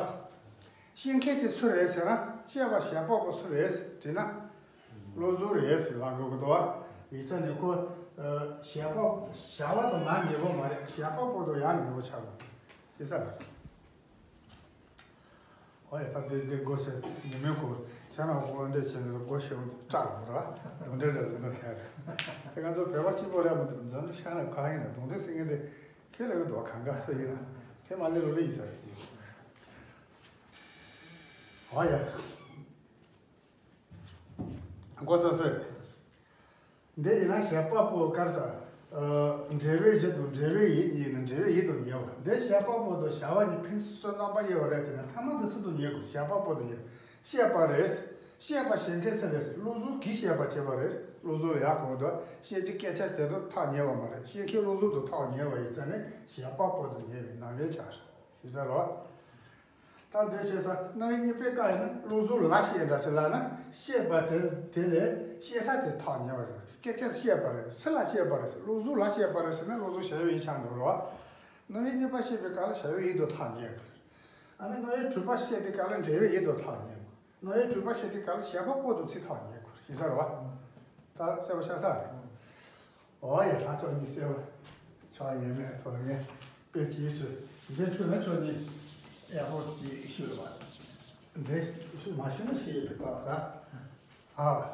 ཤེས་མཁན་དེ་སུ་རེད་ཟེར་ན། ཤེས་པ་བྱེད་པ་པོ་སུ་རེད་དྲིས་ན། བློ་གཟུགས་རེད་ཟེར་ལབ་དགོས་ཀྱི་འདུག་བ། ཡིག་ཚད་ནས་ཁོ། ཨ། བྱེད་པ། བྱ་བ་དང་མར་ཉེ་བོ་མ་རེད། བྱེད་པ་པོ་དང་ཡར་ཉེ་བོ་ཆགས་དགོས། ཤེས་ས་རེད། ཨོ་ཡ། ད་དེ་དེ་སྒོ་ཕྱེ་ཉི་མའི་སྐོར་ཚེ་རིང་དབང་འདྲེ་བྱས་ནས་སྒོ་ཕྱེ་འོང་དུས་སྐྲག་འགྲོ་ར། གདོན་འདྲེ་འདྲ་ཟེར་ནོ་ཤ་རེད། དེ་ང་ཚོ་བོད་པ་གཅིག་པོ་རེད་མ་གཏོགས་འཛམ་གླིང་ཤར་ནས་གང་ཡིན་ན་གདོན་འདྲེ་ཟེར་མཁན་དེ་ཁས་ལེན་གི་འདུག་གང་ག་སུ་ཡིན་ན་ཁས་མ་ལེན་རོ་ལེ་ཡིན་ས་རེད་ཅིག་ཨོ་ཡ། མགོ་ཚོས་སོས། འདི་ཡིན་ན་བྱེད་པ་པོ་དཀར་ས། ཨ། འབྲེལ་བའི་གཞི་དང་འབྲེལ་བའི་ཡིད་གཉིས་ནི་འབྲེལ་བའི་ཡིད་དུ་ཉེ་བ། འདི་བྱེད་པ་པོ་དང་བྱ་བ་གཉིས་ཕན་ཚུན་རྣམ་པ་དབྱེ་བ་རེད་དེ་ན་ཐ་མ་འདི་སུ་དང་ཉེ་དགོས། བྱེད་པ་པོ་དང་ཉེ་བ། ཤེས་པ་རེད། ཤེས་པ་བྱེད་མཁན་སུ་རེད། བློ་གཟུགས་ཀྱིས་ཤེས་པ་བྱེད་པ་རེད། བློ་གཟུགས་ལ་ཡག་གོ་འདུག་བཤད་རྒྱུ་སྐད་ཆ་དེ་དང་ཐག་ཉེ་བ་མ་རེད། བཤད་མཁན་བློ་གཟུགས་དང་ཐག་ཉེ་བ་ཡིན་ཙང་ནི་བྱེད་པ་པོ་དང་ཉེ་བའི་རྣམ་དབྱེ་ཆགས་ཤིང་ཟེར་རོ། ད་འདོད་བྱེད་ས་རྣམ་དབྱེ་གཉིས་པའི་སྐབས་ཡིན་ན་བློ་གཟུགས་ལ་ཤེས་འདྲ་ཞིག་ལབ་ན་ཤེས་པ་དེ་དེ་ལས་ཤེས་ས་དེ་ཐག་ཉེ་བ་ཟེར། སྐད་ཆ་ཤེས་པ་རེད། སུ་ལ་ཤེས་པ་རེད་ཟེར། བློ་གཟུགས་ལ་ཤེས་པ་རེད་ཟེར་ན་བློ་གཟུགས་བྱ་བའི་ཡིད་ཆགས་འགྲོ་རོགས། རྣམ་དབྱེ་གཉིས་པ་ཤེས་པའི་སྐབས་ལ་བྱ་བའི་ཡིད་དུ་ཐག་ཉེ་གི། ཨ་ནི་རྣམ་དབྱེ་དྲུག་པ་ཤེས་དུས་སྐབས་ལ་འབྲེལ་བའི་ཡིད་དུ་ཐག་ཉེ་གི། རྣམ་དབྱེ་དྲུག་པ་ཤེས་དུས་སྐབས་ལ་བྱེད་པ་པོ་དང་ཚིག་ཐག་ཉེ་གི་ཞེས་ཟེར་བ། ད་གསལ་པོ་ཆགས་ས་རེད། ཨོ་ཡ། ད་ཁྱོད་གཉིས་གསལ་བོ་ཆགས་ཡོད་མེད་ཐོག་ནས་དཔེ་ཅིག་ཞུ། འདི་ཁྲོད་ན་ཁྱོད་གཉིས་ཨེ་ཧོ་ཅིག་ཞུ་རེད་བ། འདི་ཞུ་མ་ཞུ་ན་ཤེས་ཡོད་པའི་རྟགས་ད། ཨ།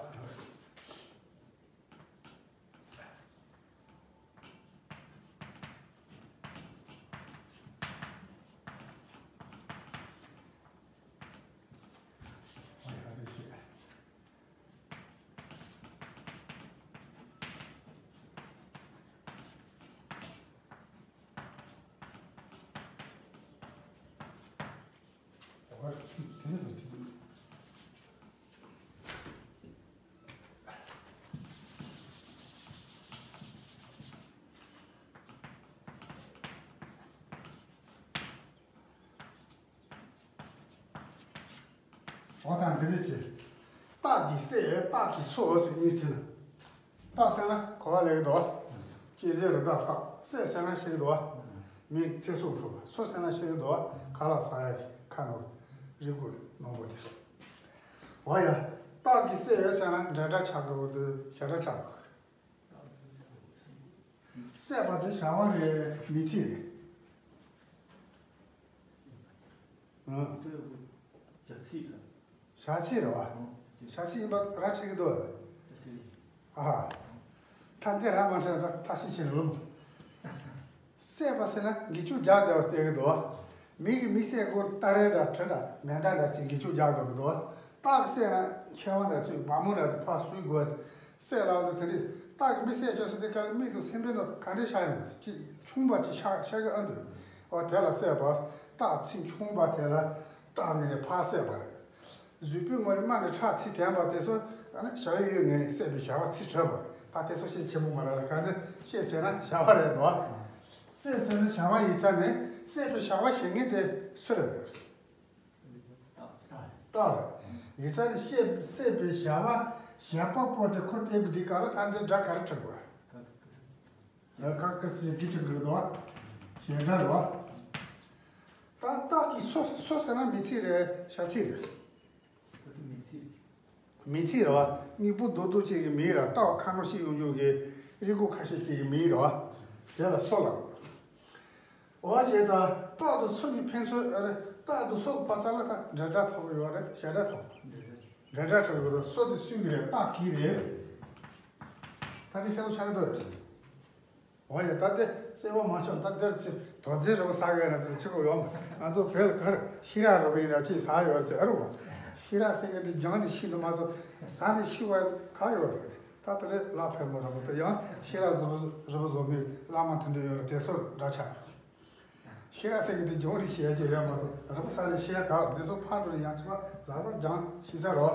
ཨོ་ཡ། རེད་ཤེས། འོ་ད་འདི་ནི་ཅི། རྟགས་ཀྱི་སྲས་རྟགས་ཀྱི་མཚོ་ཟེར་གཉིས་བྲིས་ན། རྟགས་ཟེར་ན་གོ་བ་ལེན་གྱི་འདུག་སྐྱེད་ཚལ་རི་དྭགས་རྟགས། སྲས་ཟེར་ན་ཤེས་ཀྱི་འདུག་མིང་ཚེ་སྲོག་འཕྲོག་པ། མཚོ་ཟེར་ན་ཤེས་ཀྱི་འདུག་ཁ་ལག་ཟ་ཡ་གི་ཁ་ནོར་རིགས་དགུ་སྣུམ་པོ་དེ། འོ་ཡ། རྟགས་ཀྱི་སྲས་ཟེར་ན་འབྲེལ་སྒྲ་ཆགས་དགོས་ཀྱི་འདུག་བྱེད་སྒྲ་ཆགས་དགོས་ཀྱི་འདུག་སྲས་པ་དེ་བྱ་བ་རེད། མིང་ཚིག་རེད། ཨང་། བྱ་ཚིག་ཟེར། བྱ་ཚིག་རེད་བ། ཨང་། བྱ་ཚིག་ཡིན་པ་ར་འཁྲིད་ཀྱི་འདུག་ཨ་ཧ། ད་འདི་ར་མ་འཁྲིད་ན་ད་ཤི་ཤི་རུང་། སྲས་པ་ཟེར་ན་འགི་ཆུ་རྒྱག་བསྡད་པ་བསྟན་གྱི་འདུག་མི་གི་མི་སྲས་ཀུན་སྟ་རེ་འདྲ་གྲི་འདྲ་མེ་མདའ་འདྲ་ཅིག་འགི་ཆུ་རྒྱག་དགོས་ཀྱི་འདུག་སྟག་སྲས་ན་མཁས་དབང་འདྲ་ཚོས་བ་མོ་འདྲ་ཚོས་ཕར་གསོད་དགོས། སྲས་ལགས་འདི་དེ་འདྲས་སྟག་གི་མི་བསད་ཆོག་ཟེར་དུས་སྐབས་མིག་དང་སེམས་པའི་ནང་ག་འདྲས་ཤར་ཡོང་གི་ཅིག་མཆོང་པ་ཅིག་ཤར་ཤར་གི་ཨ་འདུག་ཨོ་དེ་ལ་སྲས་པ། སྟག་ཚིག་མཆོང་པ་དེ་ལ་སྟག་མི་ནས་ཕར་བསད་པ་རེད། གཟུགས་པོའི་ངོས་ནས་རྨ་ནས་ཁྲག་ཚིག་དེངས་པ་དེ་ཚོ་ཨ་ནི་བྱ་བའི་ཡུལ་ངོས་ནས་བསད་པའི་བྱ་བ་ཚིག་གྲོལ་བ་རེད། ད་དེ་ཚོ་ཤེས་ཆེན་པོ་མ་རེད་ལ། ག་འདི་སྲས་ཟེར་ན་བྱ་བ་རེད་དོ། སྲས་ཟེར་ན་བྱ་བ་ཡིན་ཙང་ནས་བསད་པའི་བྱ་བ་བྱེད་མཁན་དེ་སུ་རེད། སྟག་རེད། ཡིན་ཙང་ནས་བསད་བསད་པའི་བྱ་བ་ ཞབས་པ་པོ་དེ་ཁོ་བསྟན་གི་འདི་ག་ལ་ད་འདི་སྒྲ་ག་རེ་འཁྲིད་དགོས། ཡ་ག་གི་སི་གི་འཁྲིད་དགོས་དོ། ཞེ་སྒྲ་རོ། ད་སྟག་གི་སོ་སོ་ཟེར་ན་མི་ཚིག་རེད། བྱ་ཚིག་རེད། མི་ཚིག་རེད་བ། མིག་སྤུ་རྡོག་རྡོག་ཅིག་གི་མིང་ར་སྟག་ཁ་ནོར་ཤི་ཡོང་རྒྱུ་གི་རི་མགོ་ཁ་ཤས་ཅིག་གི་མིང་རེད་བ། དེ་ལ་སོ་ལབ། འོ་བྱས་ཙང་སྟག་དང་སོ་གཉིས་ཕན་ཚུན་ཨ་རེ་སྟག་དང་སོ་བར་ས་ལ་ད་འདྲ་སྒྲ་ཐོགས་ཡོད་རེད། བྱ་སྒྲ་ཐོགས། འདྲ་སྒྲ་ཐོགས་ཡོད་རེད། སོ་དེ་སུའི་གི་རེད། སྟག་གི་རེད། ད་དེ་གསལ་པོ་ཆགས་ཀྱི་འདུག་འོ་ཡ་ད་དེ་གསལ་པོ་མ་ཆགས་ད་དེར་ཅི་དོ་རྫས་རེད་པ་ཟ་གི་ཡོད་ན་དེར་ཆི་གོ་ཡོང་། ང་ཚོ་བོད་ལ་གར་ཤི་ར་རེད་པ་ཡིན་ན་ཅི་ཟ་ཡོད་ཟེར་རེད་པ། ཤི་ར་ཟེར་གི་དེ་རྒྱང་ནས་ཤི་ནི་མ་གཏོགས་ཟ་ནས་ཤི་བ་ག་ཡོད་རེད། ད་དེ་རེད་ལ་ཕལ་མོ་ར་མོ་དེ་ཡང་ཤི་ར་ཟེར་བ་ཟེར་བ་ཟོ་མི་བླ་མ་དེ་འདྲ་ཡོད་རེད། དེ་ཚོ་འདྲ་ཆགས། ཤི་ར་ཟེར་གི་དེ་རྒྱང་ནས་ཤི་ཡ་ཅི་རེད་མ་གཏོགས་རེད་པ་ཟ་ནས་ཤི་ཡ་ག་དེ་ཚོ་ཕར་འགྲོ་ནས་ཡང་ཅི་མ་ཟ་ཟ་རྒྱང་ཤི་ས་རོ།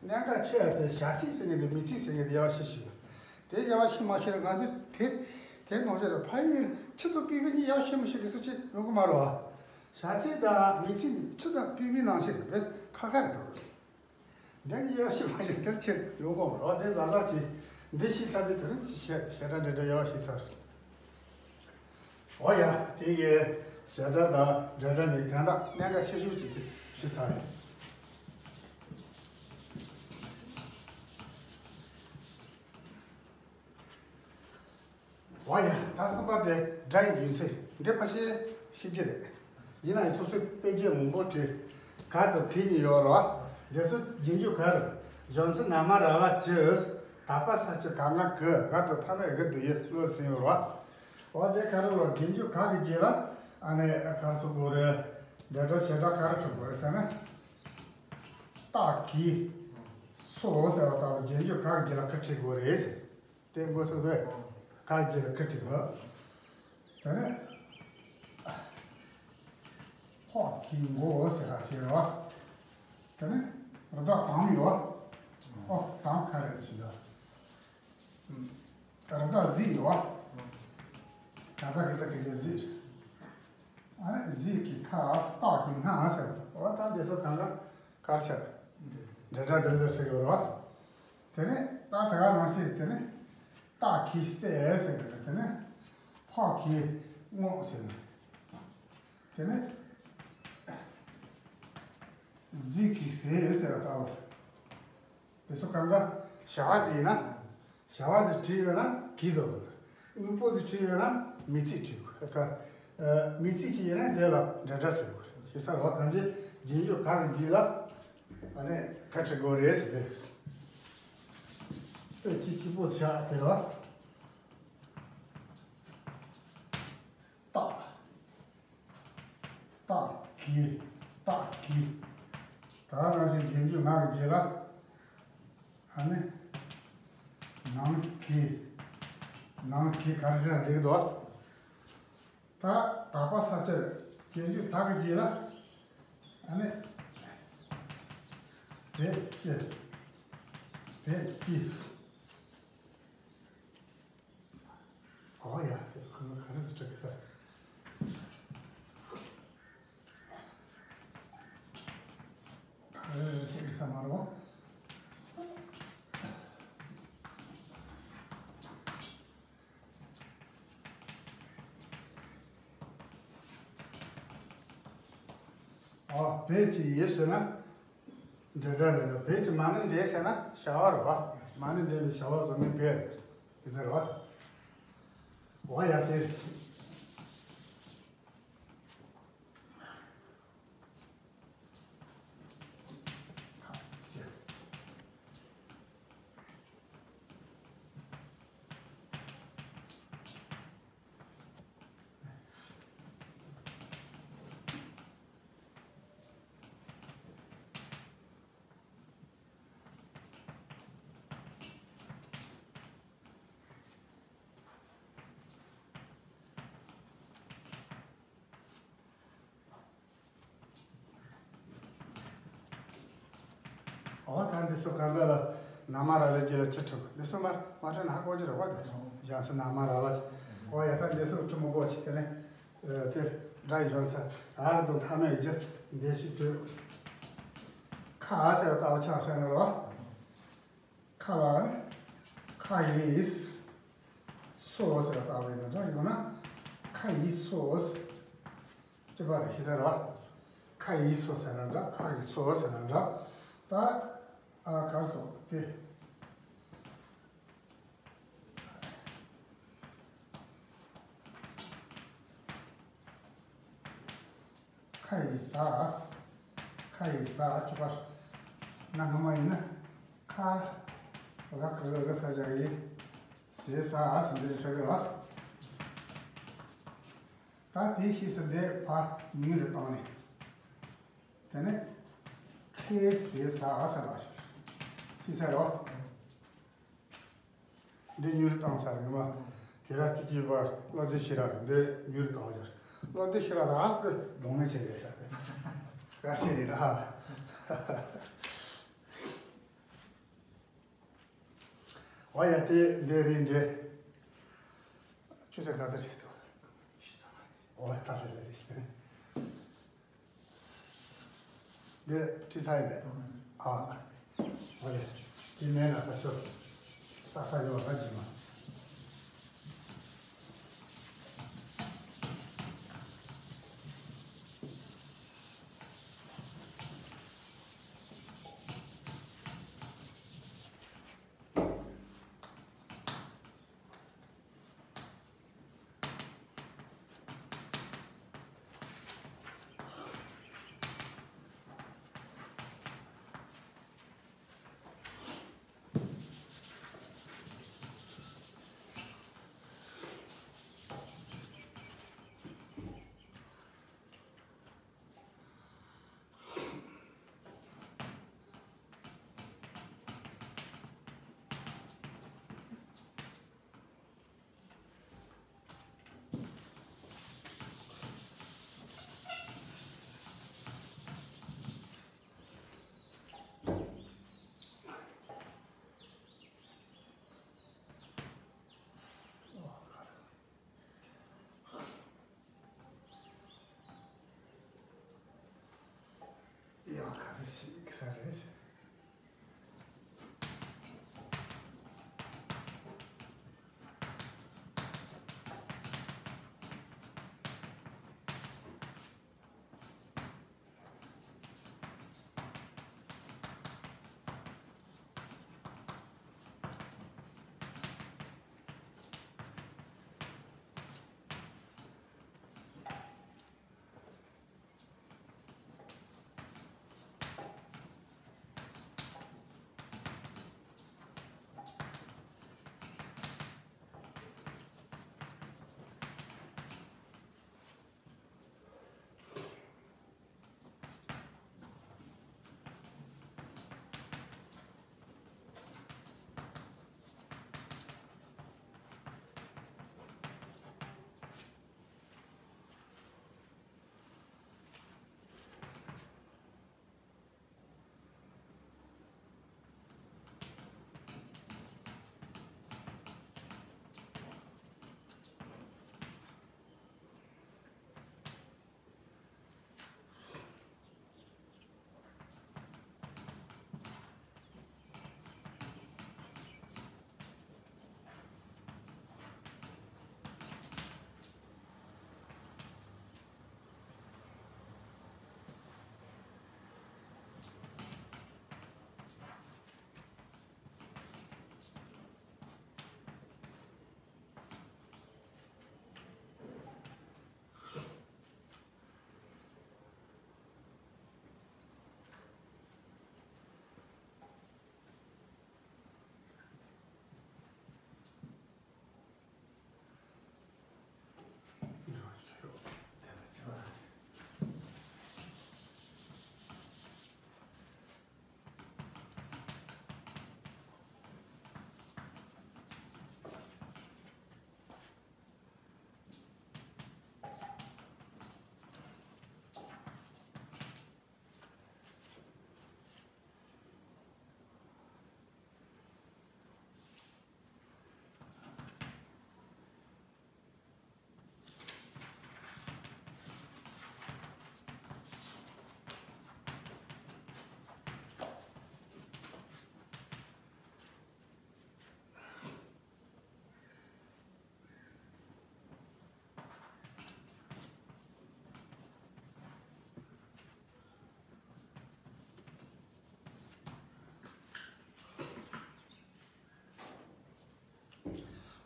གནད་འགག་ཆེ་ཡ་དེ་བྱ་ཚིག་ཟེར་གི་དེ་མི་ཚིག་ཟེར་གི་དེ་ཡག་ཤི་ཤི། དེ་ཡག་ཤི་མ་ཤི་ར་ང་ཚོས་དེ་དེ་ནང་བཞིན་རེད། ཕ་ཡུལ་ཕྱི་དུ་པི་པི་གཉིས་ཡག་ཤི་མི་ཤི་གི་སུ་གཅིག་ཡོང་གི་མ་རེད་པ། བྱ་ཚིག་དང་མི་ཚིག་གཉིས་ཕྱི་དང་པི་པི་ནང་བཞིན་རེད། བེད་ཁ་ཁ་རེད་འགྲོ། འདི་གཉིས་ཡག་ཤི་མ་ཤི་དེར་ཆེ་ཡོང་གི་མ་རེད་པ། དེ་ཟ་ཟ་ཅི་འདི་ཤི་ཚར་དེ་དེ་རིང་ཞེ་ཞེ་དྲག་འདྲ་འདྲ་ཡག་ཤི་ཚར། འོ་ཡ། དེ་གའི་བྱ་སྒྲ་དང་འདྲ་སྒྲ་ནི་གང་དག་གནད་འགག་ཆེ་ཤོས་ཅིག་དེ་ཞུ་ཚར་ཡོད། འོ་ཡ། ད་གསུམ་པ་དེ་སྒྲ་ཡི་རྒྱུ་མཚན་འདི་ཕལ་ཆེར་ཤེས་ཀྱི་རེད། ཡིན་ན་ཡང་སོ་སོའི་དཔེ་རྒྱན་མང་པོ་བྲིས། ག་དང་གི་གཉིས་ཡོད་རེད་པ། འདི་ཚོ་རྒྱན་རྒྱུ་ག་རེ། གཞོན་ཚེ་ན་མ་ར་ལ་གྱི། ད་པ་ས་ཀྱི་ག་ང་གི། ག་དང་ཐ་མ་ཡི་གི་དུ་ཡི་ལོ་ཟིན་ཡོད་རེད་པ། འོ་དེ་ག་རེ་ལོ་རྒྱན་རྒྱུ་ག་གི་རྗེས་ལ་ཨ་ནི་ག་རེ་ཟེར་དགོས་རེད། འདྲ་སྒྲ་བྱེད་སྒྲ་ག་རེ་འཁྲིད་དགོས་རེད་ཟེར་ན། སྟག་གི་སོ་ཟེར་བ་ལྟ་བུ་རྒྱན་རྒྱུ་ག་གི་རྗེས་ལ་ག་འཁྲིད་དགོས་རེད་ཟེར། དེ་མགོ་ཚོས་དོ། ག་གི་རྗེས་ལ་ག་འཁྲིད་དགོས། དེ་ནས་ཕག་གི་མགོ་ཟེར་བ་ཞིག་རེད་པ། དེ་ནས་རི་དྭགས་དམ་ཡོད་པ། ཨོ་དམ་ག་རེ་ཟེར་ད། རི་དྭགས་གཟིག་ཡོད་པ། ག་ས་གི་ས་གི་གི་གཟིག་ཨ་ནི་གཟིག་གི་ཁ་སྟག་གི་སྣ་ཟེར་བ། འོ་ད་འདི་ཚོ་གང་ག་གར་ཆགས། འདྲ་འདྲ་འདི་ཚོ་ཁྲིད་ཡོད་རེད་པ། དེ་ནས་ད་ད་ག་ནང་བཞིན་དེ་ནས་སྟག་གི་སྲས་ཟེར་གི་རེད། དེ་ནས་ཕག་གི་རྔོག་ཟེར་གི། དེ་ནས་གཟིག་གི་ཟས་ཟེར་བ་ལྟ་བུ། དེ་ཚོ་གང་ག་བྱ་བ་ཟིག་ཡིན་ན། བྱ་བ་ཟིག་བྲིས་ཡོད་ན་གི་ཟེར་དགོས། དངོས་པོ་ཟིག་བྲིས་ཡོད་ན་མི་ཚིག་བྲིས་དགོས། ཨ་མི་ཚིག་ཅིག་ཡིན་ན་དེ་ལ་འདྲ་སྒྲ་བྲིས་དགོས། ཞེ་ས་རེད་པ། གང་ཅི་རྒྱན་རྒྱུ་ག་གི་རྗེས་ལ་ཨ་ནི་ག་འཁྲིད་དགོས་རེད་ཟེར་ཏེ། ཨེ་ཅི་ཅི་པོ་ཟིག་བྱ་དེ་རེད་པ། སྟག་སྟག་གི། སྟག་གི། ད་ག་ནང་བཞིན་རྒྱན་རྒྱུ་ང་གི་རྗེས་ལ་ཨ་ནི་ནང་གི། ནང་གི་ག་རེ་རེད་འགྲིག་གི་འདུག་ད་ད་པ་ས་ཆར་རྒྱན་རྒྱུ་ད་གི་རྗེས་ལ་ཨ་ནི་བེད་ཀྱི། བེད་ཀྱི། ཨོ་ཡ། དེ་ཁོ་ཚོ་ག་རེ་ཟེར་དྲག་གི་ས། ག་རེ་རེ་བཤད་གི་ས་མ་རོ། ཨོ་བེད་ཀྱི་ཡིན་ཟེར་ན། འདྲ་འདྲ་རེད་ལ། བེད་ཀྱི་མ་ནི་འདས་ཟེར་ན་བྱ་བ་རེད་པ། མ་ནི་འདས་ནི་བྱ་བ་བཟོ་མི་བེད་རེད་ཟེར་བ། འོ་ཡ་དེ། ཨོ་ད་འདི་ཚོ་གང་ག་ལ་ན་མ་ར་ལ་ཅི་ལ་ཅི་ཁྲིད། འདི་ཚོ་མ་མ་ཁྲིད་ན་ཧ་གོ་ཅི་རེད་པ། དེ་ཡང་སེ་ན་མ་ར་ལ་ཅི། ཨོ་ཡ་ད་འདི་ཚོ་ཁྲིད་མི་དགོས་ཅི། དེ་ནས་དེ་སྒྲ་ཡི་གཞོན་ས་ཨ་དང་མཐའ་མེད་ཀྱི་འདི་ཞིག་ཁྲིད། ཁ་ཨ་ཟེར་བ་ལྟ་བུ་ཆགས་ཤག་ན་རོ། ཁ་ལ་ཁ་ཡི་སོ་ཟེར་བ་ལྟ་བུ་ཡིན་ན་འདྲ། ཡང་ན་ཁ་ཡི་སོ་ཟེར། གཅིག་པ་རེད། ཤེས་ཚར་བ། ཁ་ཡི་སོ་ཟེར་ན་འདྲ། ཁ་ཡི་སོ་ཟེར་ན་འདྲ། ད་ཨ་གར་སོ་དེ། ཁ་ཡི་ས། ཁ་ཡི་ས་གཅིག་པ། གནའ་སྔ་མ་ཡིན་ན་ཁ་ལ་ག་ག་ག་ས་བཞག་ཡིན། ཟེ་ས་ཟེར་འདི་ཆགས་ཀྱི་རེད། ད་དེ་ཤེས་ཟིན་དེ་ཕ་ཉུང་རུ་བཏང་ནས། དེ་ནས་ཁའི་ཟེ་ས་ཨ་ས་ལ་ཤོར། ཤེས་ས་རོ། འདི་ཉུང་རུ་བཏང་ས་རེད་མ། དེ་ར་ཅི་ཅི་བ་བློ་བདེ་ཤེས་ར་འདི་ཉུང་རུ་བཏང་བ་ཡོད། བློ་བདེ་ཤེས་ར་ད་ཨ་ཁོས་གདོང་ལེན་བྱེད་རེད་ཤག་ག་ཤེས་རེད་ལ། འོ་ཡ་དེ་འདི་རིང་འདྲེ། ཆུ་ཚོད་ག་ཚོད་རེད་འདུག་འོ་ད་ལེ་ལེ་རེད་ཤི། འདི་བྲིས་ཚར་ཡིན་པས། ཨ། འོ་ལེ། དེ་མེད་ན་ད་ཤོག་ད་ས་ཡོད་ད་ཅི་མ། ཡང་ཁ་ཚ་ཞིག་ས་རེད།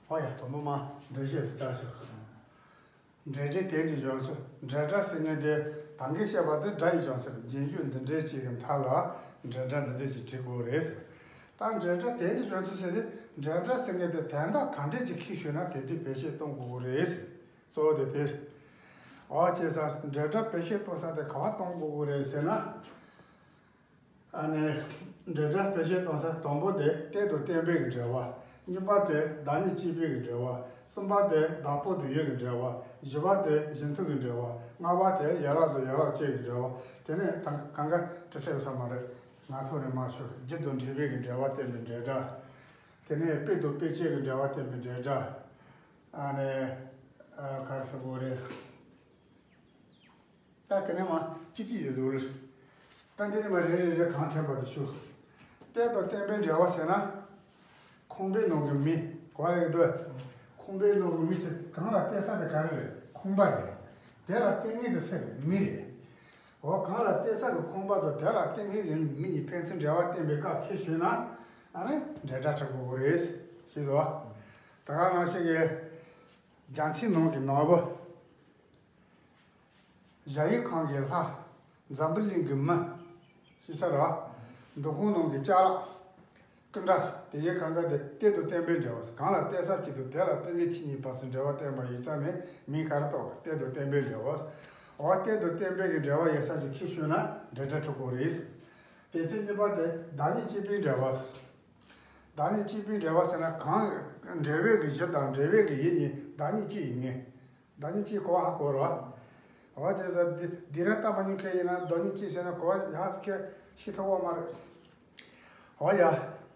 ཨོ་ཡ། དང་པོ་མ་འགྲེལ་བཤད་ཞིག་བལྟ་ཞིག་འབྲེལ་སྒྲའི་དོན་གྱི་བཞག་ཚུལ། འབྲེལ་སྒྲ་ཟེར་མཁན་དེ་ད་གིན་བཤད་པ་དེ་སྒྲ་ཡི་བྱང་ཚད་རེད། རྗེས་འཇུག་འདི་འདྲའི་གཅིག་གི་མཐའ་ལ་འབྲེལ་སྒྲ་འདི་འདྲའི་ཅིག་བྲི་དགོས་རེད་ཟེར། ད་འབྲེལ་སྒྲ་དོན་གྱི་བཞག་ཚུལ་ཟེར་དེ། འབྲེལ་སྒྲ་ཟེར་མཁན་དེ་དོན་དག་གང་འདྲ་ཅིག་ཁྱེར་ཤོད་ན་དེ་དེ་བེད་སྤྱོད་གཏོང་དགོས་རེད་ཟེར། གཙོ་བོ་དེ་དེ་རེད། ཨོ་བྱས་ཙང་འབྲེལ་སྒྲ་བེད་སྤྱོད་གཏོང་ས་དེ་ག་པར་གཏོང་དགོས་རེད་ཟེར་ན། ཨ་ནི། འབྲེལ་སྒྲ་བེད་སྤྱོད་གཏོང་ས་དང་པོ་དེ་གཏན་དང་བརྟན་པོའི་གི་འབྲེལ་བ། གཉིས་པ་དེ་བདག་ཉིད་གཅིག་པའི་གི་འབྲེལ་བ། གསུམ་པ་དེ་བདག་པོ་དང་ཡུལ་གྱི་འབྲེལ་བ། བཞི་པ་དེ་གཞན་དུ་གི་འབྲེལ་བ། ལྔ་པ་དེ་ཡན་ལག་དང་ཡན་ལག་གཅིག་གི་འབྲེལ་བ། དེ་ནས་ད་གང་ག་འབྲི་ས་ཡོད་ས་མ་རེད། ང་ཐོག་ནས་མ་ཤོར། རྒྱུ་དང་འབྲས་བུའི་གི་འབྲེལ་བ་བསྟན་པའི་འབྲེལ་སྒྲ། དེ་ནས་དཔེ་དང་དཔེ་བྱད་ཀྱི་འབྲེལ་བ་བསྟན་པའི་འབྲེལ་སྒྲ། ཨ་ནི། ཨ། ག་རེ་ཟེར་དགོས་རེད། ད་དེ་ནས་མ་ཅི་ཅི་ཡི་ཟུར། ད་འདི་ནས་མ་རེ་རེ་རེ་གང་དྲན་པ་དེ་ཞུ། གཏན་དང་བརྟན་པོའི་འབྲེལ་བ་ཟེར་ན། ཁང་པའི་ནང་གི་མི་ག་རེ་འདུག་ཁང་པའི་ནང་གི་མི་ཟེར་གང་ལ་བརྟེན་ས་དེ་ག་རེ་རེད། ཁང་པ་རེད། དེ་ལ་བརྟེན་མཁན་དེ་སུ་རེད། མི་རེད། འོ་གང་ལ་བརྟེན་ས་གི་ཁང་པ་དང་དེ་ལ་བརྟེན་མཁན་གྱི་མི་གཉིས་ཕན་ཚུན་འབྲེལ་བ་བསྟན་པའི་སྐབས་ཁྱེར་ཤོད་ན། ཨ་ནི་འབྲེལ་སྒྲ་བྲི་དགོས་རེད། ཤེས་སོང་། ད་ག་ནང་བཞིན་གྱི། རྒྱ་མཚོའི་ནང་གི་ནོར་བུ། གཞལ་ཡས་ཁང་གི་ལྷ། འཛམ་བུ་གླིང་གི་མི། ཤེས་ས་ར། འདུ་ཁང་ནང་གི་ཅ་ལག་སྐུ་འདྲ། དེ་གའི་གང་ག་དེ་གཏན་དང་བརྟན་པོའི་འབྲེལ་བ། གང་ལ་བརྟེན་ས་གཅིག་དང་དེ་ལ་བརྟེན་མཁན་གཅིག་གཉིས་བར་གྱི་འབྲེལ་བ་བསྟན་པ་ཡིན་ཙང་ནས་མིང་ག་རེ་བཏགས་པ། གཏན་དང་བརྟན་པོའི་འབྲེལ་བ། འོ་གཏན་དང་བརྟན་པོའི་གི་འབྲེལ་བ་ཡོད་ས་ཅིག་ཁྱེར་ཤོད་ན་འབྲེལ་སྒྲ་འབྲི་དགོས་རེད། དེ་ཚེ་གཉིས་པ་དེ་བདག་ཉིད་གཅིག་པའི་འབྲེལ་བ། བདག་ཉིད་གཅིག་པའི་འབྲེལ་བ་ཟེར་ན་གང་། འབྲེལ་བའི་གི་གཞི་དང་འབྲེལ་བའི་གི་ཡུལ་གཉིས་བདག་ཉིད་གཅིག་ཡིན་ངེས། བདག་ཉིད་གཅིག་གོ་བ་ཧ་གོ་རོ། འོ་བྱས་ཙང་འདི་འདི་ར་ལྟ་མ་མྱོང་མཁན་ཡིན་ན་བདག་ཉིད་གཅིག་ཟེར་ན་གོ་བ་ཡག་ཟེར་མཁན་ཤེས་ཐུབ་པ་མ་རེད། འོ་ཡ།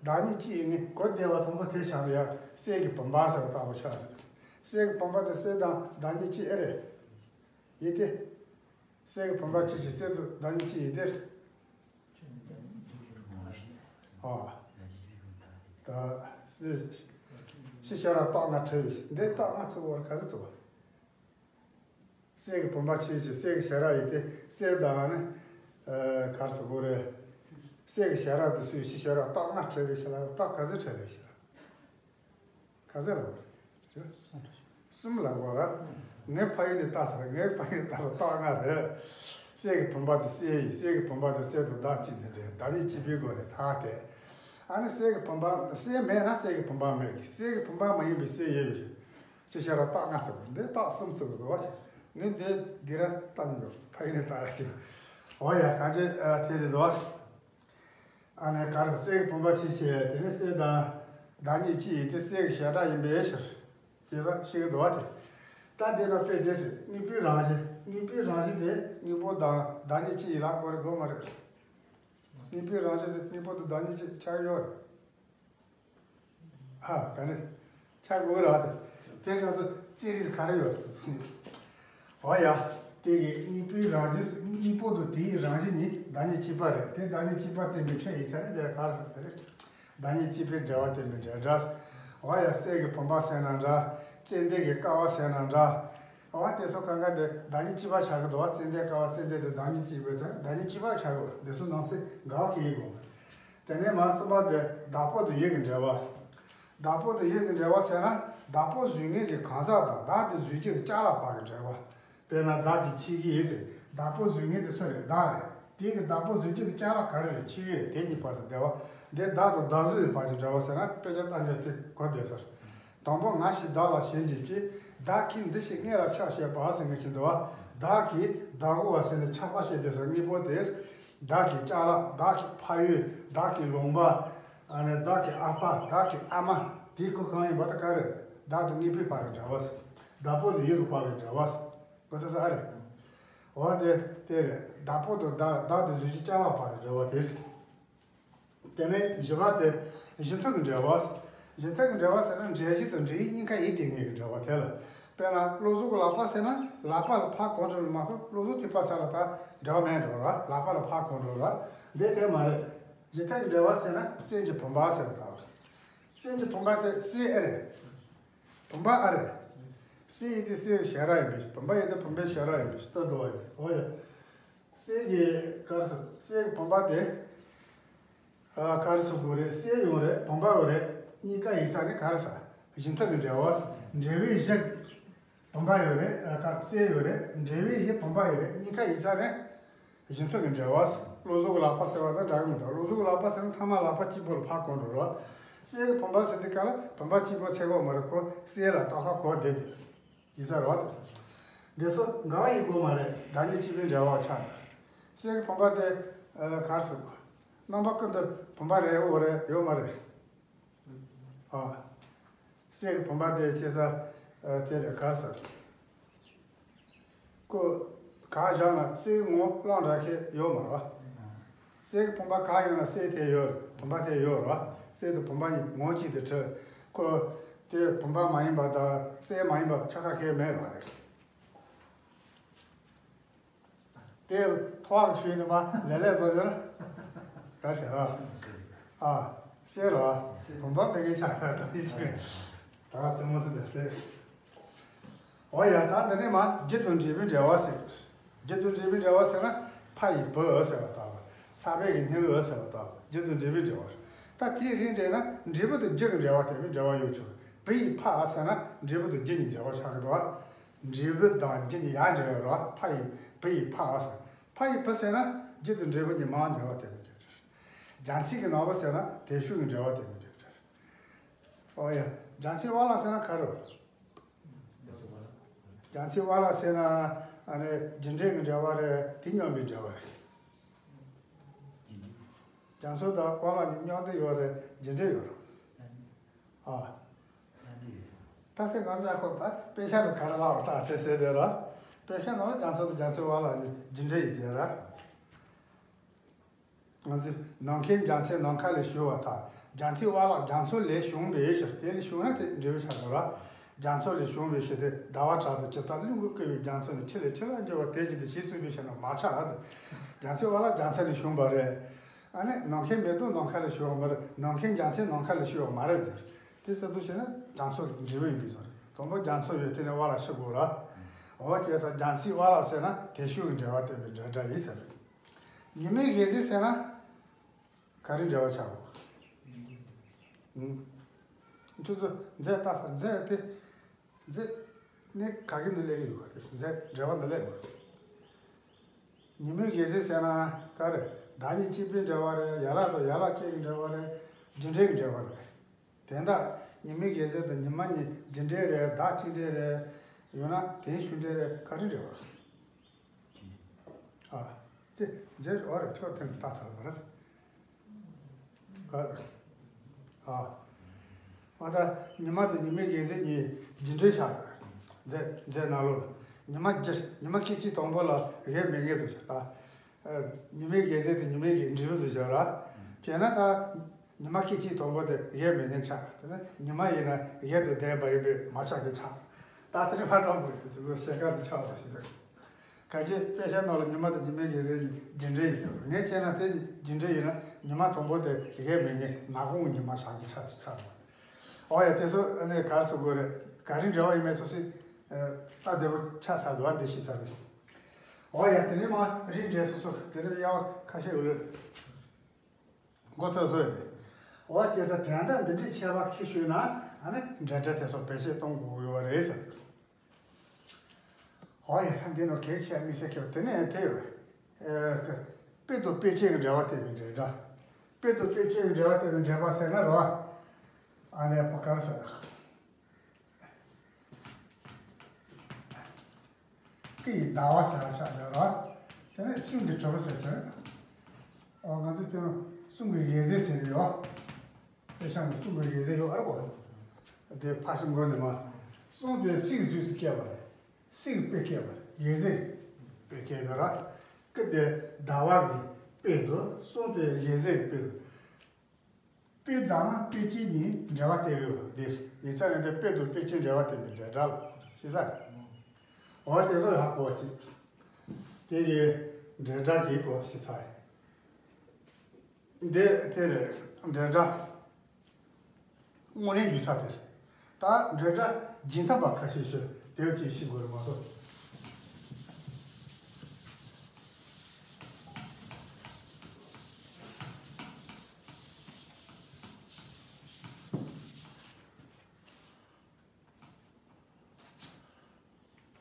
བདག་ཉིད་གཅིག་ཡིན་ངེས་གོ་བདེ་བ་དང་པོ་དེ་བྱང་རེད་ཡ། སྲས་ཀྱི་བུམ་པ་ཟེར་བ་ལྟ་བུ་ཆགས་རེད། སྲས་ཀྱི་བུམ་པ་དེ་སྲས་དང་བདག་ཉིད་གཅིག་ཨེ་རེད། ཡིན་ཏེ། སྲས་ཀྱི་བུམ་པ་ཆོས་ཅན། སྲས་དང་བདག་ཉིད་གཅིག་ཡིན་ཏེ། ཨ། ད། སྲས། ཤེས་བྱ་ར་རྟགས་ལྔ་བྲི་བའི་འདི་རྟགས་ལྔ་བརྩི་བ་ག་ཚོད་བརྩི་བ། སྲས་ཀྱི་བུམ་པ་ཆོས་ཅན། སྲས་ཀྱི་ཞལ་རས་ཡིན་ཏེ། སྲས་དང་ནི། ཨ། ག་རེ་ཟེར་དགོས་རེད། སྲས་ཀྱི་ཞལ་རས་དེ་ཚོའི་ཤེས་བྱ་ར་རྟགས་ལྔ་བྲི་བའི་ཞལ་རས་རྟགས་ག་ཚོད་བྲི་བའི་ཞལ་རས། ག་ཚོད་ལབ་དགོས་རེད། གསུམ་ལབ་དགོས་རེད། ངའི་ཕ་ཡུལ་ནས་བལྟས་ས་རེད། ངའི་ཕ་ཡུལ་ནས་བལྟས་ས་རྟགས་ལྔ་རེད། སྲས་ཀྱི་བུམ་པ་དེ་སྲས་ཡིན། སྲས་ཀྱི་བུམ་པ་དེ་སྲས་དང་བདག་གཅིག་ནི་འདྲེས། བདག་ཉིད་གཅིག་པའི་སྒོ་ནས་ཐ་དད། ཨ་ནི་སྲས་ཀྱི་བུམ་པ། སྲས་མེད་ན་སྲས་ཀྱི་བུམ་པ་མེད་ཀི། སྲས་ཀྱི་བུམ་པ་མ་ཡིན་པའི་སྲས་ཡོད་པའི་ཕྱིར། ཅེས་བྱ་ར་རྟགས་ལྔ་བརྩི་དགོས། འདི་རྟགས་གསུམ་བརྩི་དགོས་འདུག་བ། ངས་འདི་འདི་ར་བལྟས་མྱོང་། ཕ་ཡུལ་ནས་བལྟས་ར་ཅིག་འོ་ཡ། གང་ཅི་དེ་རེད་འདུག་བ། ཨ་ནི་ག་རེ། སྲས་ཀྱི་བུམ་པ་ཆོས་ཅན། དེ་ནི་སྲས་དང་བདག་ཉིད་གཅིག་ཡིན་ཏེ། སྲས་ཀྱི་བྱེ་བྲག་ཡིན་པའི་ཕྱིར། ཅེས་ཟེར་ཞིག་འདུག་བ་དེ། ད་འདི་ན་དཔེ་དེ་རེད། དངོས་པོའི་རང་བཞིན། དངོས་པོའི་རང་བཞིན་དེ་དངོས་པོ་དང་བདག་ཉིད་གཅིག་ཡིན་ལ་གོ་རེ་གོ་མ་རེད། དངོས་པོའི་རང་བཞིན་དེ་དངོས་པོ་དང་བདག་ཉིད་གཅིག་ཆགས་ཡོད་རེད། ཨ། ག་ནས་ཆགས་དགོས་ར་དེ། དེ་ག་ཚོད་རྩིས་རིགས་ག་རེ་ཡོད། འོ་ཡ། དེ་གི་དངོས་པོའི་རང་བཞིན། དངོས་པོ་དང་དེའི་རང་བཞིན་གཉིས་བདག་ཉིད་གཅིག་པ་རེད། དེ་བདག་ཉིད་གཅིག་པ་བསྟན་པའི་ཕྲད་ཡིན་ཙང་ནི་དེ་ག་རེ་ཟེར་དེ་རེད། བདག་ཉིད་གཅིག་པའི་འབྲེལ་བ་བསྟན་པའི་འབྲེལ་སྒྲ། འོ་ཡ། སྲས་ཀྱི་བུམ་པ་ཟེར་ན་འདྲ། ཙན་དན་གྱི་ཀ་བ་ཟེར་ན་འདྲ། འོ་དེ་ཚོ་གང་ག་དེ་བདག་ཉིད་གཅིག་པ་ཆགས་ཀྱི་འདུག་བ། ཙན་དན་ཀ་བ་ཙན་དན་དེ་བདག་ཉིད་གཅིག་པའི་ཚེ་བདག་ཉིད་གཅིག་པ་ཆགས་ཀྱི་འདུག་འདི་ཚོ་ནང་གསེས་འགལ་བ་གང་ཡང་ཡོད་མ་རེད། དེ་ནས་མ་གསུམ་པ་དེ་བདག་པོ་དང་ཡུལ་གྱི་འབྲེལ་བ། བདག་པོ་དང་ཡུལ་གྱི་འབྲེལ་བ་ཟེར་ན་བདག་པོ་བཟོས་མཁན་གྱི་གང་ཟག་དང་བདག་དེ་བཟོས་བྱེད་ཀྱི་ཅ་ལག་བར་གྱི་འབྲེལ་བ། དཔེར་ན་བདག་གི་ཆེ་གེ་ཟེར། བདག་པོ་བཟོས་མཁན་དེ་སུ་རེད། བདག་རེད། དེ་གི་བདག་པོ་བཟོས་བྱེད་ཀྱི་ཅ་ལག་ག་རེ་རེད། ཆེ་གེ་རེད། དེ་གཉིས་བར་གྱི་འབྲེལ་བ། འདི་བདག་དང་བདག་བཟོས་པའི་བར་གྱི་འབྲེལ་བ་ཟེར་ན་དཔེ་ཆ་ལྟ་འཇལ་དུས་གོ་བདེ་ས་རེད། དང་པོ་ང་ཞིག་བདག་ལ་ཞེན་བྱེད་ཅིང་། བདག་གིས་འདི་ཞིག་ངེད་ལ་ཆགས་བྱེད་པ་ཟེར་མཁན་ཞིག་འདུག་བ། བདག་གིས་བདག་གོ་བ་ཟེར་ནས་ཆགས་པ་བྱེད་བསྡད་ས་དངོས་པོ་དེ། བདག་གི་ཅ་ལག་བདག་གི་ཕ་ཡུལ། བདག་གི་ལུང་པ། ཨ་ནི་བདག་གི་ཨ་ཕ། བདག་གི་ཨ་མ། དེ་ཁོ་གང་ཡིན་པ་དེ་ག་རེ། བདག་དང་དངོས་པོའི་བར་གྱི་འབྲེལ་བ་ཟེར། བདག་པོ་དང་ཡུལ་གྱི་བར་གྱི་འབྲེལ་བ་ཟེར། གོ་ས་ས་ཨ་རེད། འོ་དེ་དེ་རེད། བདག་པོ་དང་བདག་བདག་དེ་བཟོས་བྱེད་ཅ་ལག་བར་གྱི་འབྲེལ་བ་དེ་རེད། དེ་ནས་བཞི་པ་དེ་གཞན་དུ་གི་འབྲེལ་བ། གཞན་དུ་གི་འབྲེལ་བ་ཟེར་ན་འབྲེལ་གཞི་དང་འབྲེལ་ཡུལ་གཉིས་ཀ་ཡིན་དེ་ངེས་ཀྱི་འབྲེལ་བ་དེ་ལ། དཔེར་ན་བློ་བཟང་གི་ལག་པ་ཟེར་ན་ལག་པ་ལ་ཕར་གང་འགྲོ་ན་མ་གཏོགས་བློ་བཟང་དེ་ཕར་ས་ལ་ད་འབྲེལ་བ་མེད་འགྲོ་ར། ལག་པ་ལ་ཕར་གང་འགྲོ་ར། འདི་དེ་མ་རེད། གཞན་དུ་གི་འབྲེལ་བ་ཟེར་ན་སྲས་ཀྱི་བུམ་པ་ཟེར་བ་དང་། སྲས་ཀྱི་བུམ་པ་དེ་སྲས་ཨེ་རེད། བུམ་པ་ཨ་རེད། སྲས་ཡིན་དེ་སྲས་ཞལ་རས་ཡིན་པའི་ཕྱིར། བུམ་པ་ཡིན་དེ་བུམ་པའི་ཞལ་རས་ཡིན་པའི་ཕྱིར་ལྟ་འདུག་བ་ཡིན། འོ་ཡ། སྲས་ཀྱི་ག་རེ་ཟེར། སྲས་ཀྱི་བུམ་པ་དེ། ཨ། ག་རེ་ཟེར་དགོས་རེད། སྲས་ཡང་རེད། བུམ་པ་ཡང་རེད། གཉིས་ཀ་ཡིན་ཙང་ནི་ག་རེ་ཟེར། གཞི་མཐུན་གྱི་འབྲེལ་བ། འབྲེལ་བའི་གཞི་བུམ་པ་ཡོད་རེད། ཨ་ཀ་གསལ་ཡོད་རེད། འབྲེལ་བའི་གཞི་བུམ་པ་ཡོད་རེད། གཉིས་ཀ་ཡིག་ཚད་རེད། གཞི་མཐུན་གྱི་འབྲེལ་བ། བློ་གཟུགས་ཀྱི་ལག་པ་ཟེར་བ་དང་འདྲ་གི་མི་འདུག་བློ་གཟུགས་ཀྱི་ལག་པ་ཟེར་ན་ཐ་མ་ལག་པ་གཅིག་པོ་ལ་ཕར་གོན་འགྲོ་རོགས། གསལ་གྱི་བུམ་པ་ཟེར་དུས་སྐབས་ལ་བུམ་པ་གཅིག་པོ་ཚད་གོ་མ་རེད། ཁོ་གསལ་ལ་ཏག་ཏག་གོ་བསྡད་དེ། ཡིག་ཚད་རོགས་དེ། འདི་ཚོ་འགལ་བ་ཡིན་དགོས་མ་རེད། བདག་ཉིད་གཅིག་པུའི་འབྲེལ་བ་ཆགས་འདུག་གསལ་གྱི་བུམ་པ་དེ་ཨ་ག་རེ་ཟེར་དགོས། རྣམ་པ་ཀུན་ཏུ་བུམ་པ་རེད། འོ་རེད། ཡོད་མ་རེད། ཨ། གསེར་གྱི་བུམ་པ་དེ་ཅེས་ས་དེ་རེད། ག་རེ་ཟེར། ཁོ་ག་བཞག་ན་གསེར་ངོ་གླང་འདྲ་ཁེ་ཡོད་མ་རེད། གསེར་གྱི་བུམ་པ་ག་ཡོད་ན་གསེར་དེ་ཡོད་རེད། བུམ་པ་དེ་ཡོད་རེད། གསེར་དང་བུམ་པ་གཉིས་ངོ་གཅིག་ཏུ་འཁྲུལ། ཁོ་དེ་བུམ་པ་མ་ཡིན་པ་དང་གསེར་མ་ཡིན་པ་ཆ་ཚང་ཁེ་མེད་རེད། དེ་ཐོག་ཞུས་ནས་མ་ལས་ལས་བཟོ་ཞོར་ག་ཟེར་ར། ཨ་ཟེར་ར། བུམ་པ་མེད་མཁན་ཆགས་ར་ད་ཡིན་ཆེ། ད་རྩེད་མོ་ཟེར་ནས་ཟེར། འོ་ཡ། ད་འདི་ནས་མ་རྒྱུ་དང་འབྲས་བུའི་འབྲེལ་བ་ཟེར། རྒྱུ་དང་འབྲས་བུའི་འབྲེལ་བ་ཟེར་ན་ཕ་ཡི་བུ་ཟེར་བ་ལྟ་བུ། ས་པའི་གི་སྣེ་འོ་ཟེར་བ་ལྟ་བུ། རྒྱུ་དང་འབྲས་བུའི་འབྲེལ་བ། ད་དེའི་རིགས་འདྲེས་ན་འབྲས་བུ་དང་རྒྱུ་གི་འབྲེལ་བ་དེ་མི་འབྲེལ་བ་ཡོད་ཆོག་བུ་ཡི་ཕ་ཟེར་ན་འབྲས་བུ་དང་རྒྱུ་གཉིས་འབྲེལ་བ་ཆགས་ཀྱི་འདུག་འབྲས་བུ་དང་རྒྱུ་གཉིས་ཡང་འབྲེལ་ཡོད་རེད། ཕ་ཡི་བུ་ཡི་ཕ་ཟེར། ཕ་ཡི་བུ་ཟེར་ན་རྒྱུ་དང་འབྲས་བུ་གཉིས་མང་འབྲེལ་བ་དེ་མི་འབྲེལ་རེད། རྒྱ་མཚོའི་གི་ནང་བུ་ཟེར་ན་དེ་ཤུགས་ཀྱི་འབྲེལ་བ་དེ་མི་འབྲེལ་རེད། ཨོ་ཡ། རྒྱ་མཚོའི་བ་ལ་ཟེར་ན་ག་རེ། རྒྱ་མཚོའི་བ་ལ་ཟེར་ན་ཨ་ནི་རྒྱུ་འབྲས་ཀྱི་འབྲེལ་བ་རེད། དེ་མཉམ་པའི་འབྲེལ་བ་རེད། རྒྱ་མཚོ་དང་བ་ལ་གཉིས་མཉམ་དུ་ཡོད་རེད། རྒྱུ་འབྲས་ཡོད་རེད། ཨ། ད་ལྟའི་ང་ཚོ་ཁོ་ད་དཔེ་ཆ་རུ་ག་རེ་ལབ་པ་ད་དེ་ཟེར་དེ་ར། དཔེ་ཆ་ནང་ལ་རྒྱ་མཚོ་དང་རྒྱ་མཚོའི་བ་ལ་གཉིས་རྒྱུ་འབྲས་ཡིན་ཟེར་ར། ང་ཚོས་ནམ་མཁའི་རྒྱ་མཚོས་ནམ་མཁའ་ལས་བྱུང་བ་དང་། རྒྱ་མཚོའི་བ་ལ་རྒྱ་མཚོ་ལས་བྱུང་བའི་ཕྱིར། དེ་ལས་བྱུང་ན་དེ་འབྲས་བུ་ཆགས་དགོས་ར། རྒྱ་མཚོ་ལས་བྱུང་བའི་ཕྱིར་ཏེ། ཟླ་བ་གྲགས་པའི་ཇི་ལྟར་རླུང་གིས་བསྐུལ་བའི་རྒྱ་མཚོ་ནི། ཆུ་ལས་ཆུ་ལ་འགྱུར་བ་དེ་བཞིན་དུ་ཞེས་གསུངས་པའི་ཕྱིར་ན་མ་ཆགས་ཟེར། རྒྱ་མཚོའི་བ་ལ་རྒྱ་མཚོ་ལས་བྱུང་བ་རེད། ཨ་ནི་ནམ་མཁའི་མེ་ཏོག་ནམ་མཁའ་ལས་བྱུང་བ་མ་རེད། ནམ་མཁའི་རྒྱ་མཚོ་ནམ་མཁའ་ལས་བྱུང་བ་མ་རེད་ཟེར། དེ་ཟེར་དུས་བྱས་ན་རྒྱ་མཚོ་འབྲས་བུ་ཡིན་པའི་བཟོ་རེད། དང་པོ་རྒྱ་མཚོ་ཡོད། དེ་ནས་བ་ལ་ཤི་དགོས་ར། འོ་བྱས་ཙང་རྒྱ་མཚོའི་བ་ལ་ཟེར་ན་དེ་ཤུགས་ཀྱི་འབྲེལ་བ་བསྟན་པའི་འབྲེལ་སྒྲ་ཡིན་ཟེར། ཉི་མའི་འོད་ཟེར་ཟེར་ན་ག་རེ་འབྲེལ་བ་ཆགས་དགོས། ཁྱོད་ཚོ་མཛད་ལྟ་ས་མཛད་དེ། མཛད་ནི་ག་གི་ནི་ལས་ཡོད་རེད། མཛད་འབྲེལ་བ་ནི་ལས་ཡོད་རེད། ཉི་མའི་འོད་ཟེར་ཟེར་ན་ག་རེ། བདག་ཉིད་གཅིག་པུའི་འབྲེལ་བ་རེད། ཡན་ལག་དང་ཡན་ལག་གཅིག་གི་འབྲེལ་བ་རེད། རྒྱུ་འབྲས་ཀྱི་འབྲེལ་བ་རེད། དེ་འདྲ་ཉི་མའི་འོད་ཟེར་དང་ཉི་མ་གཉིས་རྒྱུ་འབྲས་རེད། བདག་གཅིག་འབྲས་རེད། ཡང་ན་དེའི་ཤུགས་འབྲས་རེད། ག་རེ་འབྲེལ་བ་རེད། ཨ། དེ་མཛད་འོ་རེད། ཁྱོད་དེ་ལྟ་ཚར་བ་རེད། ག་རེ། ཨ། ཨ་ད་ཉི་མ་དང་ཉི་མའི་འོད་ཟེར་གཉིས་རྒྱུ་འབྲས་ཆགས་ཡོད་རེད། མཛད་མཛད་ནང་ལོགས་ལ་ཉི་མ་རྒྱུ། ཉི་མ་སྐད་ཅིག་དང་པོ་ལ་འོད་མེད་མཁན་བཟོ་ཤག་ད། ཨ། ཉི་མའི་འོད་ཟེར་དེ་ཉི་མའི་འབྲས་བུ་བཟོ་ཤག་ར། བྱས་ན་ད། ཉི་མ་སྐད་ཅིག་དང་པོ་དེ་འོད་མེད་མཁན་ཆགས། དེ་ནས་ཉི་མ་ཡིན་ན་འོད་དང་ལྡན་པ་ཡིན་པས་མ་ཆགས་མཁན་ཆགས། ད་དེ་ནས་ཕར་འགྲོ་དགོས་རེད། དེ་ཚོ་ཤེལ་དཀར་དུ་ཆགས་སོ་ཞེས་པས། གལ་ཆེ་དཔེ་ཆ་ནང་ལ་ཉི་མ་དང་ཉི་མའི་འོད་ཟེར་གཉིས་རྒྱུ་འབྲས་ཡིན་ཟེར་བ། ངས་བྱས་ན་དེ་རྒྱུ་འབྲས་ཡིན་ན་ཉི་མ་དང་པོ་དེ་འོད་མེད་མཁན་ནག་ཁུང་གི་ཉི་མ་ཆགས་ཀྱི་ཆགས་ཆགས་འགྲོ། འོ་ཡ། དེ་ཚོ་ཨ་ནི་ག་རེ་ཟེར་དགོས་རེད། ག་རེ་འབྲེལ་བ་ཡིན་མིན་སོ་སོས་ད་བདེ་པོ་ཆགས་ཚར་འདུག་ཨ། འདི་ཤེས་ཚར་རེད། འོ་ཡ། དེ་ནས་མ་རིགས་འགྲེ་སོ་སོ་དེ་ནས་དབྱེ་བ་ཁ་ཤས་ཡོད་རེད། མགོ་ཚོས་བཟོས་ཏེ། འོ་བྱས་ཙང་དོན་དག་འདི་འདྲའི་ཁྱད་པར་ཁྱད་ཆོས་ན་ཨ་ནི་འབྲེལ་སྒྲ་དེ་ཚོ་བེད་སྤྱོད་གཏོང་དགོས་ཀྱི་ཡོད་རེད་ཟེར། འོ་ཡ། ད་འདི་ནོ་གལ་ཆེ་དམིགས་བསལ་ཁྱད་པར་དེ་ནས་དེ་ཡོད། ཨེ། དཔེ་དང་དཔེ་ཅན་གྱི་འབྲེལ་བ་བསྟན་པའི་འབྲེལ་སྒྲ། དཔེ་དང་དཔེ་ཅན་གྱི་འབྲེལ་བ་བསྟན་པའི་འབྲེལ་པ་ཟེར་ན་རོ། ཨ་ནི་པ་ག་རེ་ཟེར། སྐུ་ཡི་ཟླ་བ་ཟེར་བ་ཆགས་ཡོད་རེད། དེ་ནས་གསུང་གི་གྲུབ་པ་ཟེར་ཚེ། ཨོ། ང་ཚོ་དེ་ནང་གསུང་གི་འོད་ཟེར་ཟེར་ཡོད། དཔེ་ཆ་ནང་གསུང་གི་འོད་ཟེར་ཡོད་རེད་གོ། དེ་ཕར་ཕྱིན་མགོ་ནས་མར། གསུང་དེ་གསེར་གཟུགས་སུ་བསྐྱེད་པ་རེད། གསེར་དཔེ་བསྐྱེད་པ་རེད། འོད་ཟེར་དཔེ་བསྐྱེད་ཡོད་རེད། སྐུ་དེ་ཟླ་བ་གི་དཔེ་བཟོ། གསུང་དེ་འོད་ཟེར་གྱི་དཔེ་བཟོ། དཔེ་དང་དཔེ་ཅན་གཉིས་འབྲེལ་བ་བསྟན་ཡོད་པ་འདི་ཡིག་ཚད་ནི་དེ་དཔེ་དང་དཔེ་ཅན་འབྲེལ་བ་བསྟན་པའི་འབྲེལ་སྒྲ་ལ་ཤེས་ས། འོ་དེ་ཚོ་ཡག་པོ་ཅིག་དེ་གི་འབྲེལ་སྒྲ་གི་སྐོར་ཤེས་ས་རེད། འདི་དེ་རེད། འབྲེལ་སྒྲ་དངོས་གནས་འཇུག་ས་དེ་རེད། ད་འབྲེལ་སྒྲ་རྒྱུན་ཐབས་པ་ཁ་ཤས་ཤིག་དེ་བ་ཅིག་ཤེས་དགོས་རེད་མ་གཏོགས།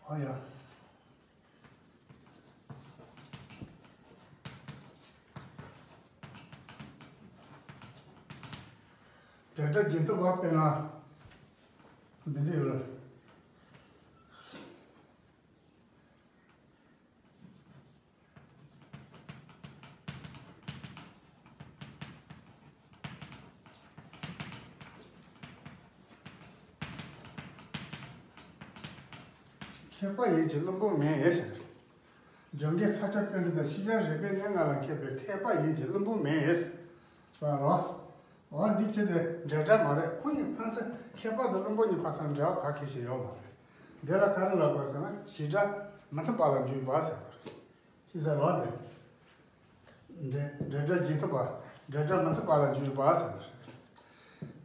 ཨ་ཡ། འབྲེལ་སྒྲ་ཇི་ལྟ་བ་དཔེར་ན། འདི་འདྲ་ཡོད་ལ། མཁས་པ་ཡིན་གྱི་བླུན་པོ་མེད་ཟེར། འཇམ་གྱི་ས་ཆ་ཀུན་ཏུ་དང་ཤེས་བྱ་རིག་པའི་གནས་ལྔ་ལ་མཁས་པའི་མཁས་པ་ཡིན་གྱི་བླུན་པོ་མེད་ཟེར་བ་རོ། འོ་འདི་ཆེད་དུ་འབྲེལ་སྒྲ་མ་རེད། ཁོ་གཉིས་ཕན་ཚུན་མཁས་པ་དང་བླུན་པོ་གཉིས་ཕན་ཚུན་འབྲེལ་བ་ག་གེ་ཞིག་ཡོད་མ་རེད། འདི་ལ་ག་རེ་ལབ་དགོས་ཟེར་ན་བྱེད་སྒྲ་མི་མཐུན་པ་ལ་འཇུག་པ་ཟེར་བ་རེད། ཤེས་ས་རོ་དེ། འབྲེལ་འབྲེལ་སྒྲ་ཇི་ལྟ་བ། འབྲེལ་སྒྲ་མི་མཐུན་པ་ལ་འཇུག་པ་ཟེར།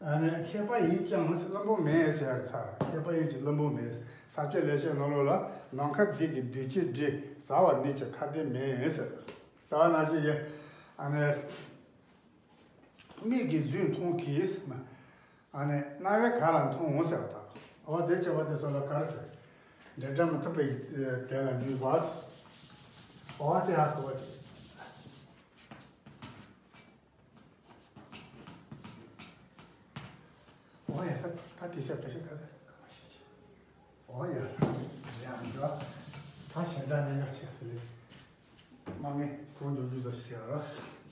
ཨ་ནི་མཁས་པ་ཡིན་ཀྱང་བླུན་པོ་མེད་ཟེར་ཡག་ཚར། མཁས་པ་ཡིན་གྱི་བླུན་པོ་མེད། ས་བཅད་ལེགས་བཤད་ནང་ལོགས་ལ་ནམ་མཁའ་ལྡིང་གི་བདུད་ཀྱི་དྲི། ཟ་བ་ནད་ཀྱི་ཁ་ཟས་མེད་ཟེར། ད་ནང་བཞིན་གྱི་ཨ་ནི། མིག་གིས་གཟུགས་མཐོང་གི། ཨ་ནི་རྣ་བས་ག་ལ་མཐོང་ཟེར་བ་དང་། འོ་དེ་བྱས་པ་དེ་ཚོ་ལ་ག་རེ་ཟེར། འབྲེལ་སྒྲ་མི་མཐུན་པའི་དེ་ལ་འཇུག་པ། འོ་དེ་ཧ་གོ་བ་ཅིག་འོ་ཡ་ད་ད་དེ་ཟེར་བ་ཞིག་ག་ཟེར། འོ་ཡ་ད་ཡང་འདྲ། ད་བྱེད་སྒྲ་གནད་འགག་ཆེ་ཟེར་ལེ། མ་ངས་གོང་འཇོག་རྒྱུ་ཟེར་ཞིག་ར།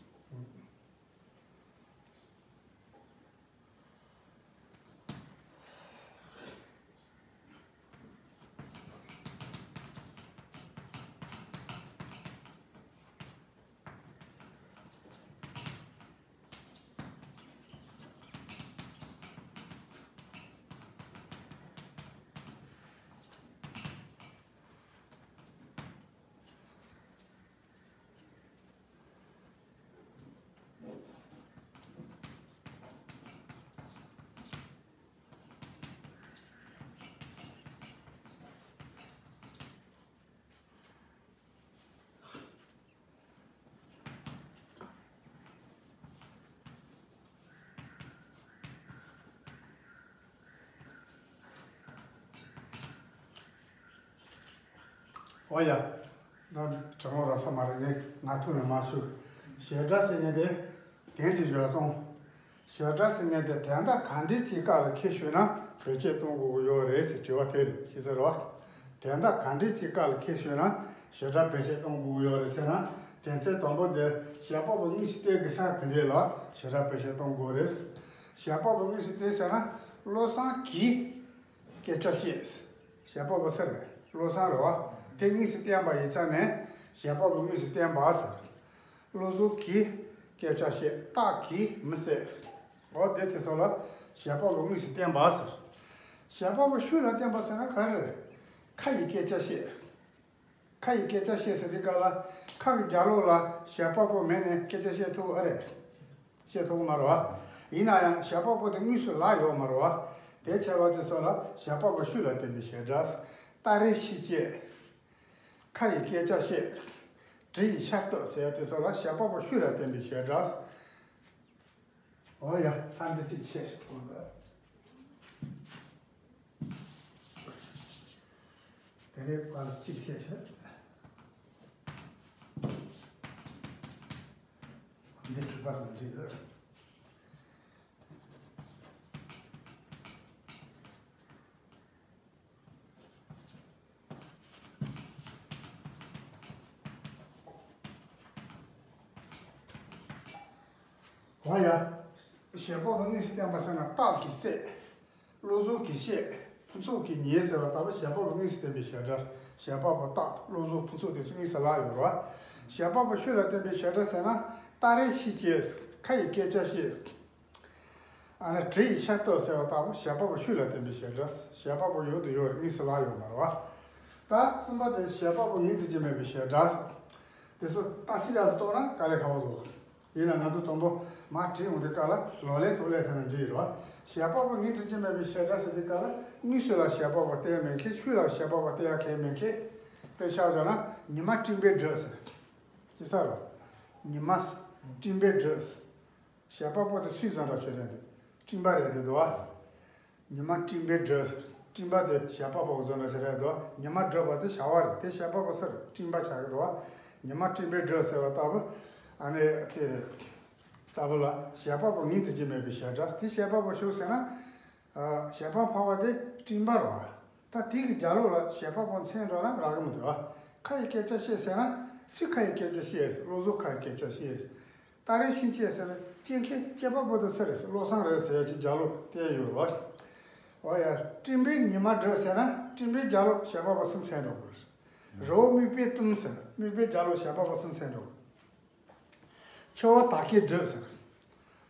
འོ་ཡ། ད་དྲང་མོ་རག་ས་མ་རེད། ངས་ང་ཐུག་ནས་མ་ཞུ། བྱེད་སྒྲ་ཟེར་མཁན་དེ་དོན་དེ་བརྗོད་སྟངས། བྱེད་སྒྲ་ཟེར་མཁན་དེ་དོན་དག་ག་འདྲ་ཅིག་སྐབས་ལ་ཁྱད་ཞུགས་ན་བེད་སྤྱོད་གཏོང་དགོས་ཀྱི་ཡོད་རེད་ཟེར་དྲི་བ་དེ་རེད། ཤེས་ས་རེད་བ། དོན་དག་ག་འདྲ་ཅིག་སྐབས་ལ་ཁྱད་ཞུགས་ན་བྱེད་སྒྲ་བེད་སྤྱོད་གཏོང་དགོས་ཀྱི་ཡོད་རེད་ཟེར་ན། དོན་ཚན་དང་པོ་དེ་བྱེད་པ་པོ་དངོས་སུ་སྟོན་དགོས་ས་དེ་འདྲས་ལ་བྱེད་སྒྲ་བེད་སྤྱོད་གཏོང་དགོས་རེད། བྱེད་པ་པོ་དངོས་སུ་སྟོན་ཟེར་ན། བློ་བཟང་གིས་སྐད་ཆ་བཤད། བྱེད་པ་པོ་ཟེར་བས་བློ་བཟང་རེད་བ། དེ་དངོས་སུ་བསྟན་པ་ཡིན་ཙང་ནས་བྱེད་པ་པོ་དངོས་སུ་བསྟན་པ་ཟེར། བློ་བཟང་གིས་སྐད་ཆ་བཤད། སྟག་གིས་མི་བསད། འོ་དེ་དེ་ཚོ་ལ་བྱེད་པ་པོ་དངོས་སུ་བསྟན་པ་ཟེར། བྱེད་པ་པོ་ཤུགས་ལ་བསྟན་པ་ཟེར་ན་ག་རེ་རེད། ཁ་ཡིས་སྐད་ཆ་བཤད། ཁ་ཡིས་སྐད་ཆ་བཤད་ཟེར་དུས་སྐབས་ལ་ཁ་གི་རྒྱབ་ལོགས་ལ་བྱེད་པ་པོ་མེད་ནས་སྐད་ཆ་བཤད་ཐུབ་ཨ་རེད། བཤད་ཐུབ་མ་རེད་བ། ཡིན་ན་ཡང་བྱེད་པ་པོ་དེ་དངོས་སུ་ལ་ཡོད་མ་རེད་བ། དེ་བྱས་པ་དེ་ཚོ་ལ་བྱེད་པ་པོ་ཤུགས་ལ་བསྟན་པའི་བྱེད་སྒྲ། སྟ་རེ་ཤི་བྱེད། ཁ་ཡིས་སྐད་ཆ་བཤད། གྲི་ཡིས་ཤ་གཏུབ་ཟེར་ཡ་དེ་ཚོ་ལ་བྱེད་པ་པོ་ཤུགས་ལ་བསྟན་པའི་བྱེད་སྒྲ། འོ་ཡ། ད་འདི་ཚིག་ཆད་ཞིག་གོ་འདུག་དེ་ནས་ཕར་གཅིག་བཤད་ཤག་འདི་དྲུག་པ་ཟིན་འགྲིག་འདུག་འོ་ཡ། བྱེད་པ་པོ་དངོས་སུ་བསྟན་པ་ཟེར་ན་སྟག་གིས་བསད། བློ་བཟང་གིས་བཤད། ཕུན་ཚོགས་ཀྱིས་ཉོས་ཟེར་བ་ལྟ་བུ་བྱེད་པ་པོ་དངོས་སུ་བསྟན་པའི་བྱེད་སྒྲ། བྱེད་པ་པོ་སྟག་བློ་བཟང་ཕུན་ཚོགས་དེ་ཚོ་དངོས་སུ་ལ་ཡོད་རེད་བ། བྱེད་པ་པོ་ཤུགས་ལ་བསྟན་པའི་བྱེད་སྒྲ་ཟེར་ན། སྟ་རེ་ཤི་བྱེད། ཁ་ཡིས་སྐད་ཆ་བཤད། ཨ་ནི་གྲི་ཡིས་ཤ་གཏུབ་ཟེར་བ་ལྟ་བུ་བྱེད་པ་པོ་ཤུགས་ལ་བསྟན་པའི་བྱེད་སྒྲ། བྱེད་པ་པོ་ཡོད་དུ་ཡོད་རེད། དངོས་སུ་ལ་ཡོད་མ་རེད་བ། ད་གསུམ་པ་དེ་བྱེད་པ་པོ་ངོས་འཛིན་བྱེད་མེད་པའི་བྱེད་སྒྲ། དེ་ཚོ་ཏ་སི་ཡ་སི་གཏོང་ན་དཀའ་ལས་ཁག་པོ་བཟོ། ཡིན་ན་ང་ཚོ་དང་པོ་མར་བྲིས་འོང་དུས་སྐབས་ལ་ལོག་ལེན་ཐོག་ལས་ཐ་ན་འགྲིག་རེད་བ། བྱེད་པ་པོ་ངོས་འཛིན་བྱེད་མེད་པའི་བྱེད་སྒྲ་ཟེར་དུས་སྐབས་ལ་དངོས་སུ་ལ་བྱེད་པ་པོ་བསྟན་མེད་མཁན། ཤུགས་ལ་བྱེད་པ་པོ་བསྟན་ཡ་གང་ཡང་མེད་མཁན། དཔེ་ཆ་བཞག་ན་ཉི་མ་སྤྲིན་པའི་འགྲོས་ཟེར། ཅི་ཟེར་རོ། ཉི་མ་སྤྲིན་པའི་འགྲོས། བྱེད་པ་པོ་དེ་སུས་བཟོ་འདྲ་བྱེད་རན་འདུག་སྤྲིན་པ་རེད་འདུག་བ། ཉི་མ་སྤྲིན་པའི་འགྲོས། སྤྲིན་པ་དེ་བྱེད་པ་པོ་བཟོ་འདྲ་ཞིག་རེད་དོ། ཉི་མ་སྒྲིབ་པ་དེ་བྱ་བ་རེད། དེ་བྱེད་པ་པོ་སུ་རེད། སྤྲིན་པ་ཆགས་ཀྱི་འདུག་བ། ཉི་མ་སྤྲིན་པས་སྒྲིབ་ཟེར་བ་ལྟ་བུ། ཨ་ནི་དེ་རེད། ལྟ་བུ་ལ་བྱེད་པ་པོ་ངོས་འཛིན་གྱི་མེད་པའི་བྱེད་སྒྲ། དེ་བྱེད་པ་པོ་ཞུགས་ཟེར་ན། ཨ། བྱེད་པ་འཕགས་པ་དེ་སྤྲིན་པ་རེད་བ། ད་དེ་གི་རྒྱ་ལོ་ལ་བྱེད་པ་པོ་མཚན་འགྲོ་ན་རག་གི་མི་འདུག་བ། ཁ་ཡི་སྐད་ཆ་བཤད་ཟེར་ན། སུས་ཁ་ཡི་སྐད་ཆ་བཤད་ཟེར། བློ་བཟོ་ཁ་ཡི་སྐད་ཆ་བཤད་ཟེར། སྟ་རེ་ཤིང་བཅད་ཟེར་ན་སྐྱེ་མཁན་སྐྱེས་པ་པོ་དེ་སུ་རེད་ཟེར། བློ་བཟང་རེད་ཟེར་ཡ་ཅིག་རྒྱ་ལོ་བསྟན་ཡོད་རེད་བ། འོ་ཡ། སྤྲིན་པའི་ཉི་མ་སྒྲིབ་ཟེར་ན་སྤྲིན་པའི་རྒྱ་ལོ་བྱེད་པ་པོ་སུ་མཚན་འགྲོ་དགོས་རེད། རི་བོ་རྨུགས་པས་བཏུམས་ཟེར་ན་རྨུགས་པའི་རྒྱ་ལོ་བྱེད་པ་པོ་སུ་མཚན་འགྲོ་དགོས། ཆུ་བོ་དག་གིས་བསྒྲིབས་ཟེར།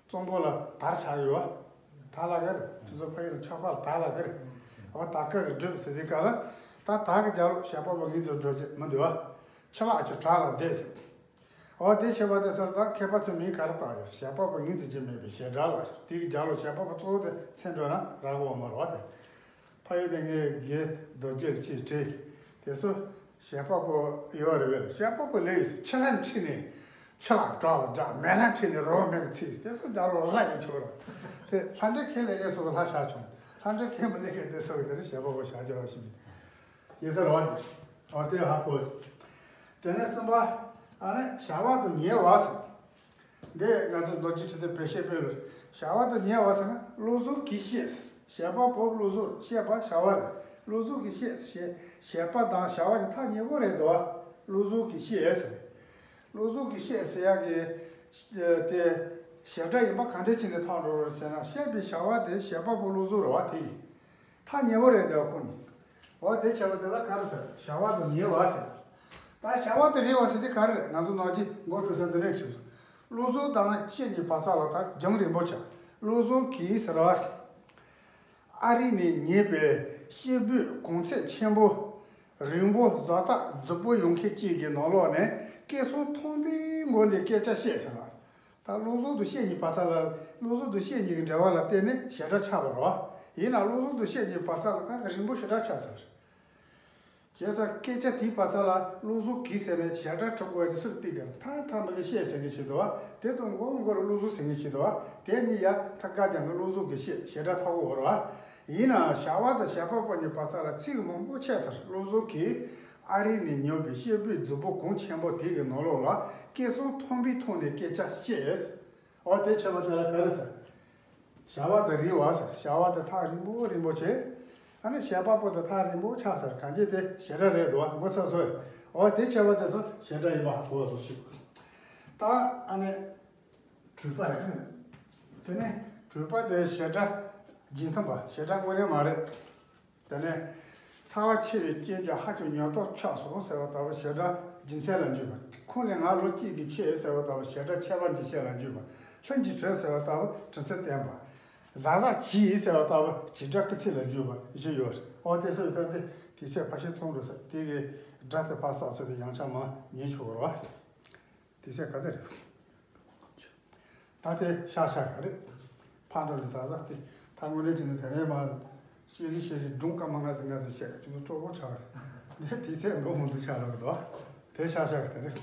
གཙང་པོ་ལ་དར་ཆགས་ཡོད་བ། དར་ལ་ག་རེད། དེ་ཚོ་ཕ་ཡུལ་ཆགས་པ་ལ་དར་ལ་ག་རེད། འོ་དག་གིས་བསྒྲིབས་ཟེར་དུས་སྐབས་ལ། ད་དག་གི་རྒྱ་ལོ་བྱེད་པ་པོ་ངོས་འཛིན་འགྲོ་རྒྱུ་མི་འདུག་བ། ཆུ་ལྷག་གི་བྲག་ལ་བསྡད་ཟེར། འོ་དེ་བྱེད་པ་དེ་སར་ད་མཁས་པ་ཚོས་མིང་ག་རེ་བཏགས་ཡོད། བྱེད་པ་པོ་ངོས་འཛིན་གྱི་མེད་པའི་བྱེད་སྒྲ་ལ། དེ་གི་རྒྱ་ལོ་བྱེད་པ་པོ་གཙོ་བོ་དེ་མཚན་འགྲོ་ན་རག་གི་ཡོད་མ་རེད་བ་དེ། ཕ་ཡུལ་དེ་ངའི་དགེ་རྡོ་རྗེ་ལ་ཅིག་བྲིས། དེ་ཚོ་བྱེད་པ་པོ་ཡོད་རེད་བས། བྱེད་པ་པོ་ལས་ཆུ་ལྷ་ཁྲིད་ནས་ཆུ་ལྷག་བྲག་ལ་བཞག་མེ་ལྷ་ཁྲིད་ནས་རི་བོ་རྨུགས་ཚིག་དེ་ཚོ་རྒྱ་ལོ་ལྷ་ཡིན་ཆོག་ར། དེ་ལྷ་འདྲེ་ཁས་ལེན་མཁན་ཚོ་ལྷ་ཆགས་བྱུང་། ལྷ་འདྲེ་ཁས་མི་ལེན་མཁན་དེ་ཚོ་གི་དེ་རིང་བྱེད་པ་པོ་བྱ་རྒྱུ་ར་ཞིག་མིན། ཡིན་ས་རེད་བ། འོ་དེ་ཧ་གོ། དེ་ནས་གསུམ་པ། ཨ་ནི་བྱ་བ་དང་ཉེ་བ་ཟེར། འདི་ང་ཚོ་མདོ་རྒྱུད་ཁྲིད་དེ་བེད་སྤྱོད་སྤེལ་ལ། བྱ་བ་དང་ཉེ་བ་ཟེར་ན་བློ་བཟོ་གིས་བཤད་ཟེར། བྱེད་པ་པོ་བློ་བཟོ་རེད། བཤད་པ་བྱ་བ་རེད། བློ་བཟོ་གིས་བཤད་ཟེར། བྱེད་པ་དང་བྱ་བ་གཉིས་ཐག་ཉེ་པོ་རེད་དོ། བློ་བཟོ་གིས་བཤད་ཟེར། བློ་བཟོ་གིས་བཤད་ཟེར་ཡག་གི་དེ་བྱེད་སྒྲ་ཡིན་པ་ག་འདྲ་བྱས་ནས་ཐག་འགྲོ་རེད་ཟེར་ན། བཤད་པའི་བྱ་བ་དེ་བྱེད་པ་པོ་བློ་བཟོ་རེད་བ། དེ་ཡིན། ཐག་ཉེ་བོ་རེད་དེ་ཁོ་ནི། འོ་དེ་བྱས་པ་དེ་ལ་ག་རེ་ཟེར། བྱ་བ་དང་ཉེ་བ་ཟེར། ད་བྱ་བ་དང་རིང་བ་ཟེར་དེ་ག་རེ་རེད། ང་ཚོ་ནང་གི་མགོ་འཁྲུད་ས་འདི་ནས་ཁྲིད་སོང་། བློ་བཟོ་དང་བཤད་གཉིས་བར་ཚ་ལ་ད་རྒྱང་རིང་པོ་ཆགས། བློ་བཟོ་གིས་ཟེར་བ། ཨ་རི་ནས་རྙེད་པའི་སྐྱེས་བུ་གོང་ཚད་ཆེན་པོ། རིང་པོ། བཟོ་ལྟ་རྫིག་པོ་ཡོང་མཁན་གཅིག་གི་ནང་ལོགས་ནས་སྐད་གསང་མཐོན་པོའི་ངང་ནས་སྐད་ཆ་བཤད་ཟེར་བ། ད་བློ་བཟོ་དང་བཤད་གཉིས་བར་ཚ་ལ། བློ་བཟོ་དང་བཤད་གཉིས་ཀྱི་འབྲེལ་བ་ལ་བརྟེན་ནས་བྱེད་སྒྲ་ཆགས་པ་རེད་བ། ཡིན་ནའང་བློ་བཟོ་དང་བཤད་གཉིས་བར་ཚ་ལ་ད་རིང་པོ་ཞེ་དྲག་ཆགས་ཚར། བྱས་ཙང་སྐད་ཆ་དེའི་བར་ཚ་ལ་བློ་བཟོ་གིས་ཟེར་ནས་བྱེད་སྒྲ་གྲུབ་དགོས་དེ་ཚུར་བཏུས་ཀྱང་ཐ་ཐ་མ་གིས་བཤད་ཟེར་གྱི་བྱེད་དོ་བ། དེ་དང་མགོ་མགོར་བློ་བཟོ་ཟེར་གྱི་བྱེད་དོ་བ། དེ་གཉིས་ཡ་ཐ་དཀར་རྒྱབ་ནས་བློ་བཟོ་གིས་བཤད། བྱེད་སྒྲ་ཐོག་གོ་བར་བ། ཡིན་ནའང་བྱ་བ་དང་བྱེད་པ་པོ་གཉིས་བར་ཚ་ལ་ཚིག་མང་པོ་ཆད་ཚར། བློ་བཟོ་གིས་ཨ་རི་ནས་ཉོས་པའི་སྐྱེས་བུའི་རྫིག་པོ་གོང་ཆེན་པོ་དེ་གི་ནང་ལོགས་ལ་སྐད་གསང་མཐོན་པོའི་ཐོག་ནས་སྐད་ཆ་བཤད། འོ་དེ་བྱས་པ་དེ་ལ་ག་རེ་ཟེར། བྱ་བ་དེ་རིང་བ་ཟེར། བྱ་བ་དེ་ཐག་རིང་པོ་རིང་པོ་བྱས། ཨ་ནི་བྱེད་པ་པོ་དེ་ཐག་རིང་པོ་ཆགས་ཟེར། གང་ཅི་དེ་བྱེད་སྒྲ་རེད་དོ། མགོ་ཚ་སོ། འོ་དེ་བྱས་པ་དེ་ཚོ་བྱེད་སྒྲ་ཡིན་པ་ཧ་གོ་བ་སོ་ཞིག་ད་ཨ་ནི་གྲུབ་པ་རེད། དེ་ནས་གྲུབ་པ་དེ་བྱེད་སྒྲ་རྗེས་མཐུན་པ། བྱེད་སྒྲ་དངོས་གནས་མ་རེད། དེ་ནས་ཚ་བ་ཆེ་བའི་རྐྱེན་གྱིས་ཧ་ཅང་ཉེན་རྟོག་ཆགས་སོང་ཟེར་བ་ལྟ་བུ་བྱེད་སྒྲ་རྒྱུ་མཚན་ལ་འཇུག་པ། ཁོང་ནས་ང་ལོ་གཅིག་གིས་ཆེ་ཟེར་བ་ལྟ་བུ་བྱེད་སྒྲ་ཁྱད་པར་འབྱེད་བྱེད་ལ་འཇུག་པ། ལྷུན་གྱིས་གྲུབ་ཟེར་བ་ལྟ་བུ་དྲི་ཚིག་བསྟན་པ། གཟག་གཟག་གྱིས་ཟེར་བ་ལྟ་བུ་བྱེད་སྒྲ་སྐུལ་ཚིག་ལ་འཇུག་པ་བཞི་ཡོད་རེད། འོ་དེ་ཚོ་ཡོད་ད་དེ་དེ་ཚེ་ཕལ་ཆེར་ཚང་འགྲོ་ས་དེ་གའི་སྒྲ་དེ་ཕར་བསགས་ཚེ་དེ་ཡང་ཆ་མ་ཉན་ཆོག་གི་རེད་བ། དེ་ཚེ་ག་ཚོད་རེད། ད་དེ་ཤག་ཤག་ག་རེད། ཕར་འགྲོ་ནས་ཟ་ཟ་དེ་ད་དངོས་གནས་བྱས་ན་དེ་རེད་མ། ཤེས་ཀྱི་ཤེས་ཀྱི་སྒྲུང་སྐར་མ་ལྔ་ཟིན་ལྔ་ཟིན་བཤད་ཀྱི་ཅུང་སྤྲོ་པོ་ཆགས་རེད། དེ་དེ་ཚེ་འདུག་མི་འདུག་ཆགས་རེད་འདུག་དེ་ཤག་ཤག་ག་དེ་རེད།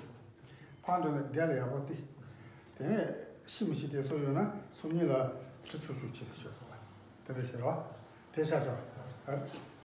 ཕར་འགྲོ་ནས་བསྡད་ལ་ཡག་པོ་དེ། དེ་ནས་ཤི་མི་ཤི་དེ་སོ་ཡོད་ན་སང་ཉིན་ལ་དྲི་ཆུ་ཆུ་བྱེད་དེ་ཤོད་དགོས་པ། དེ་འདྲ་བྱེད་རོགས། དེ་ཤག་ཤག་ག་རེད།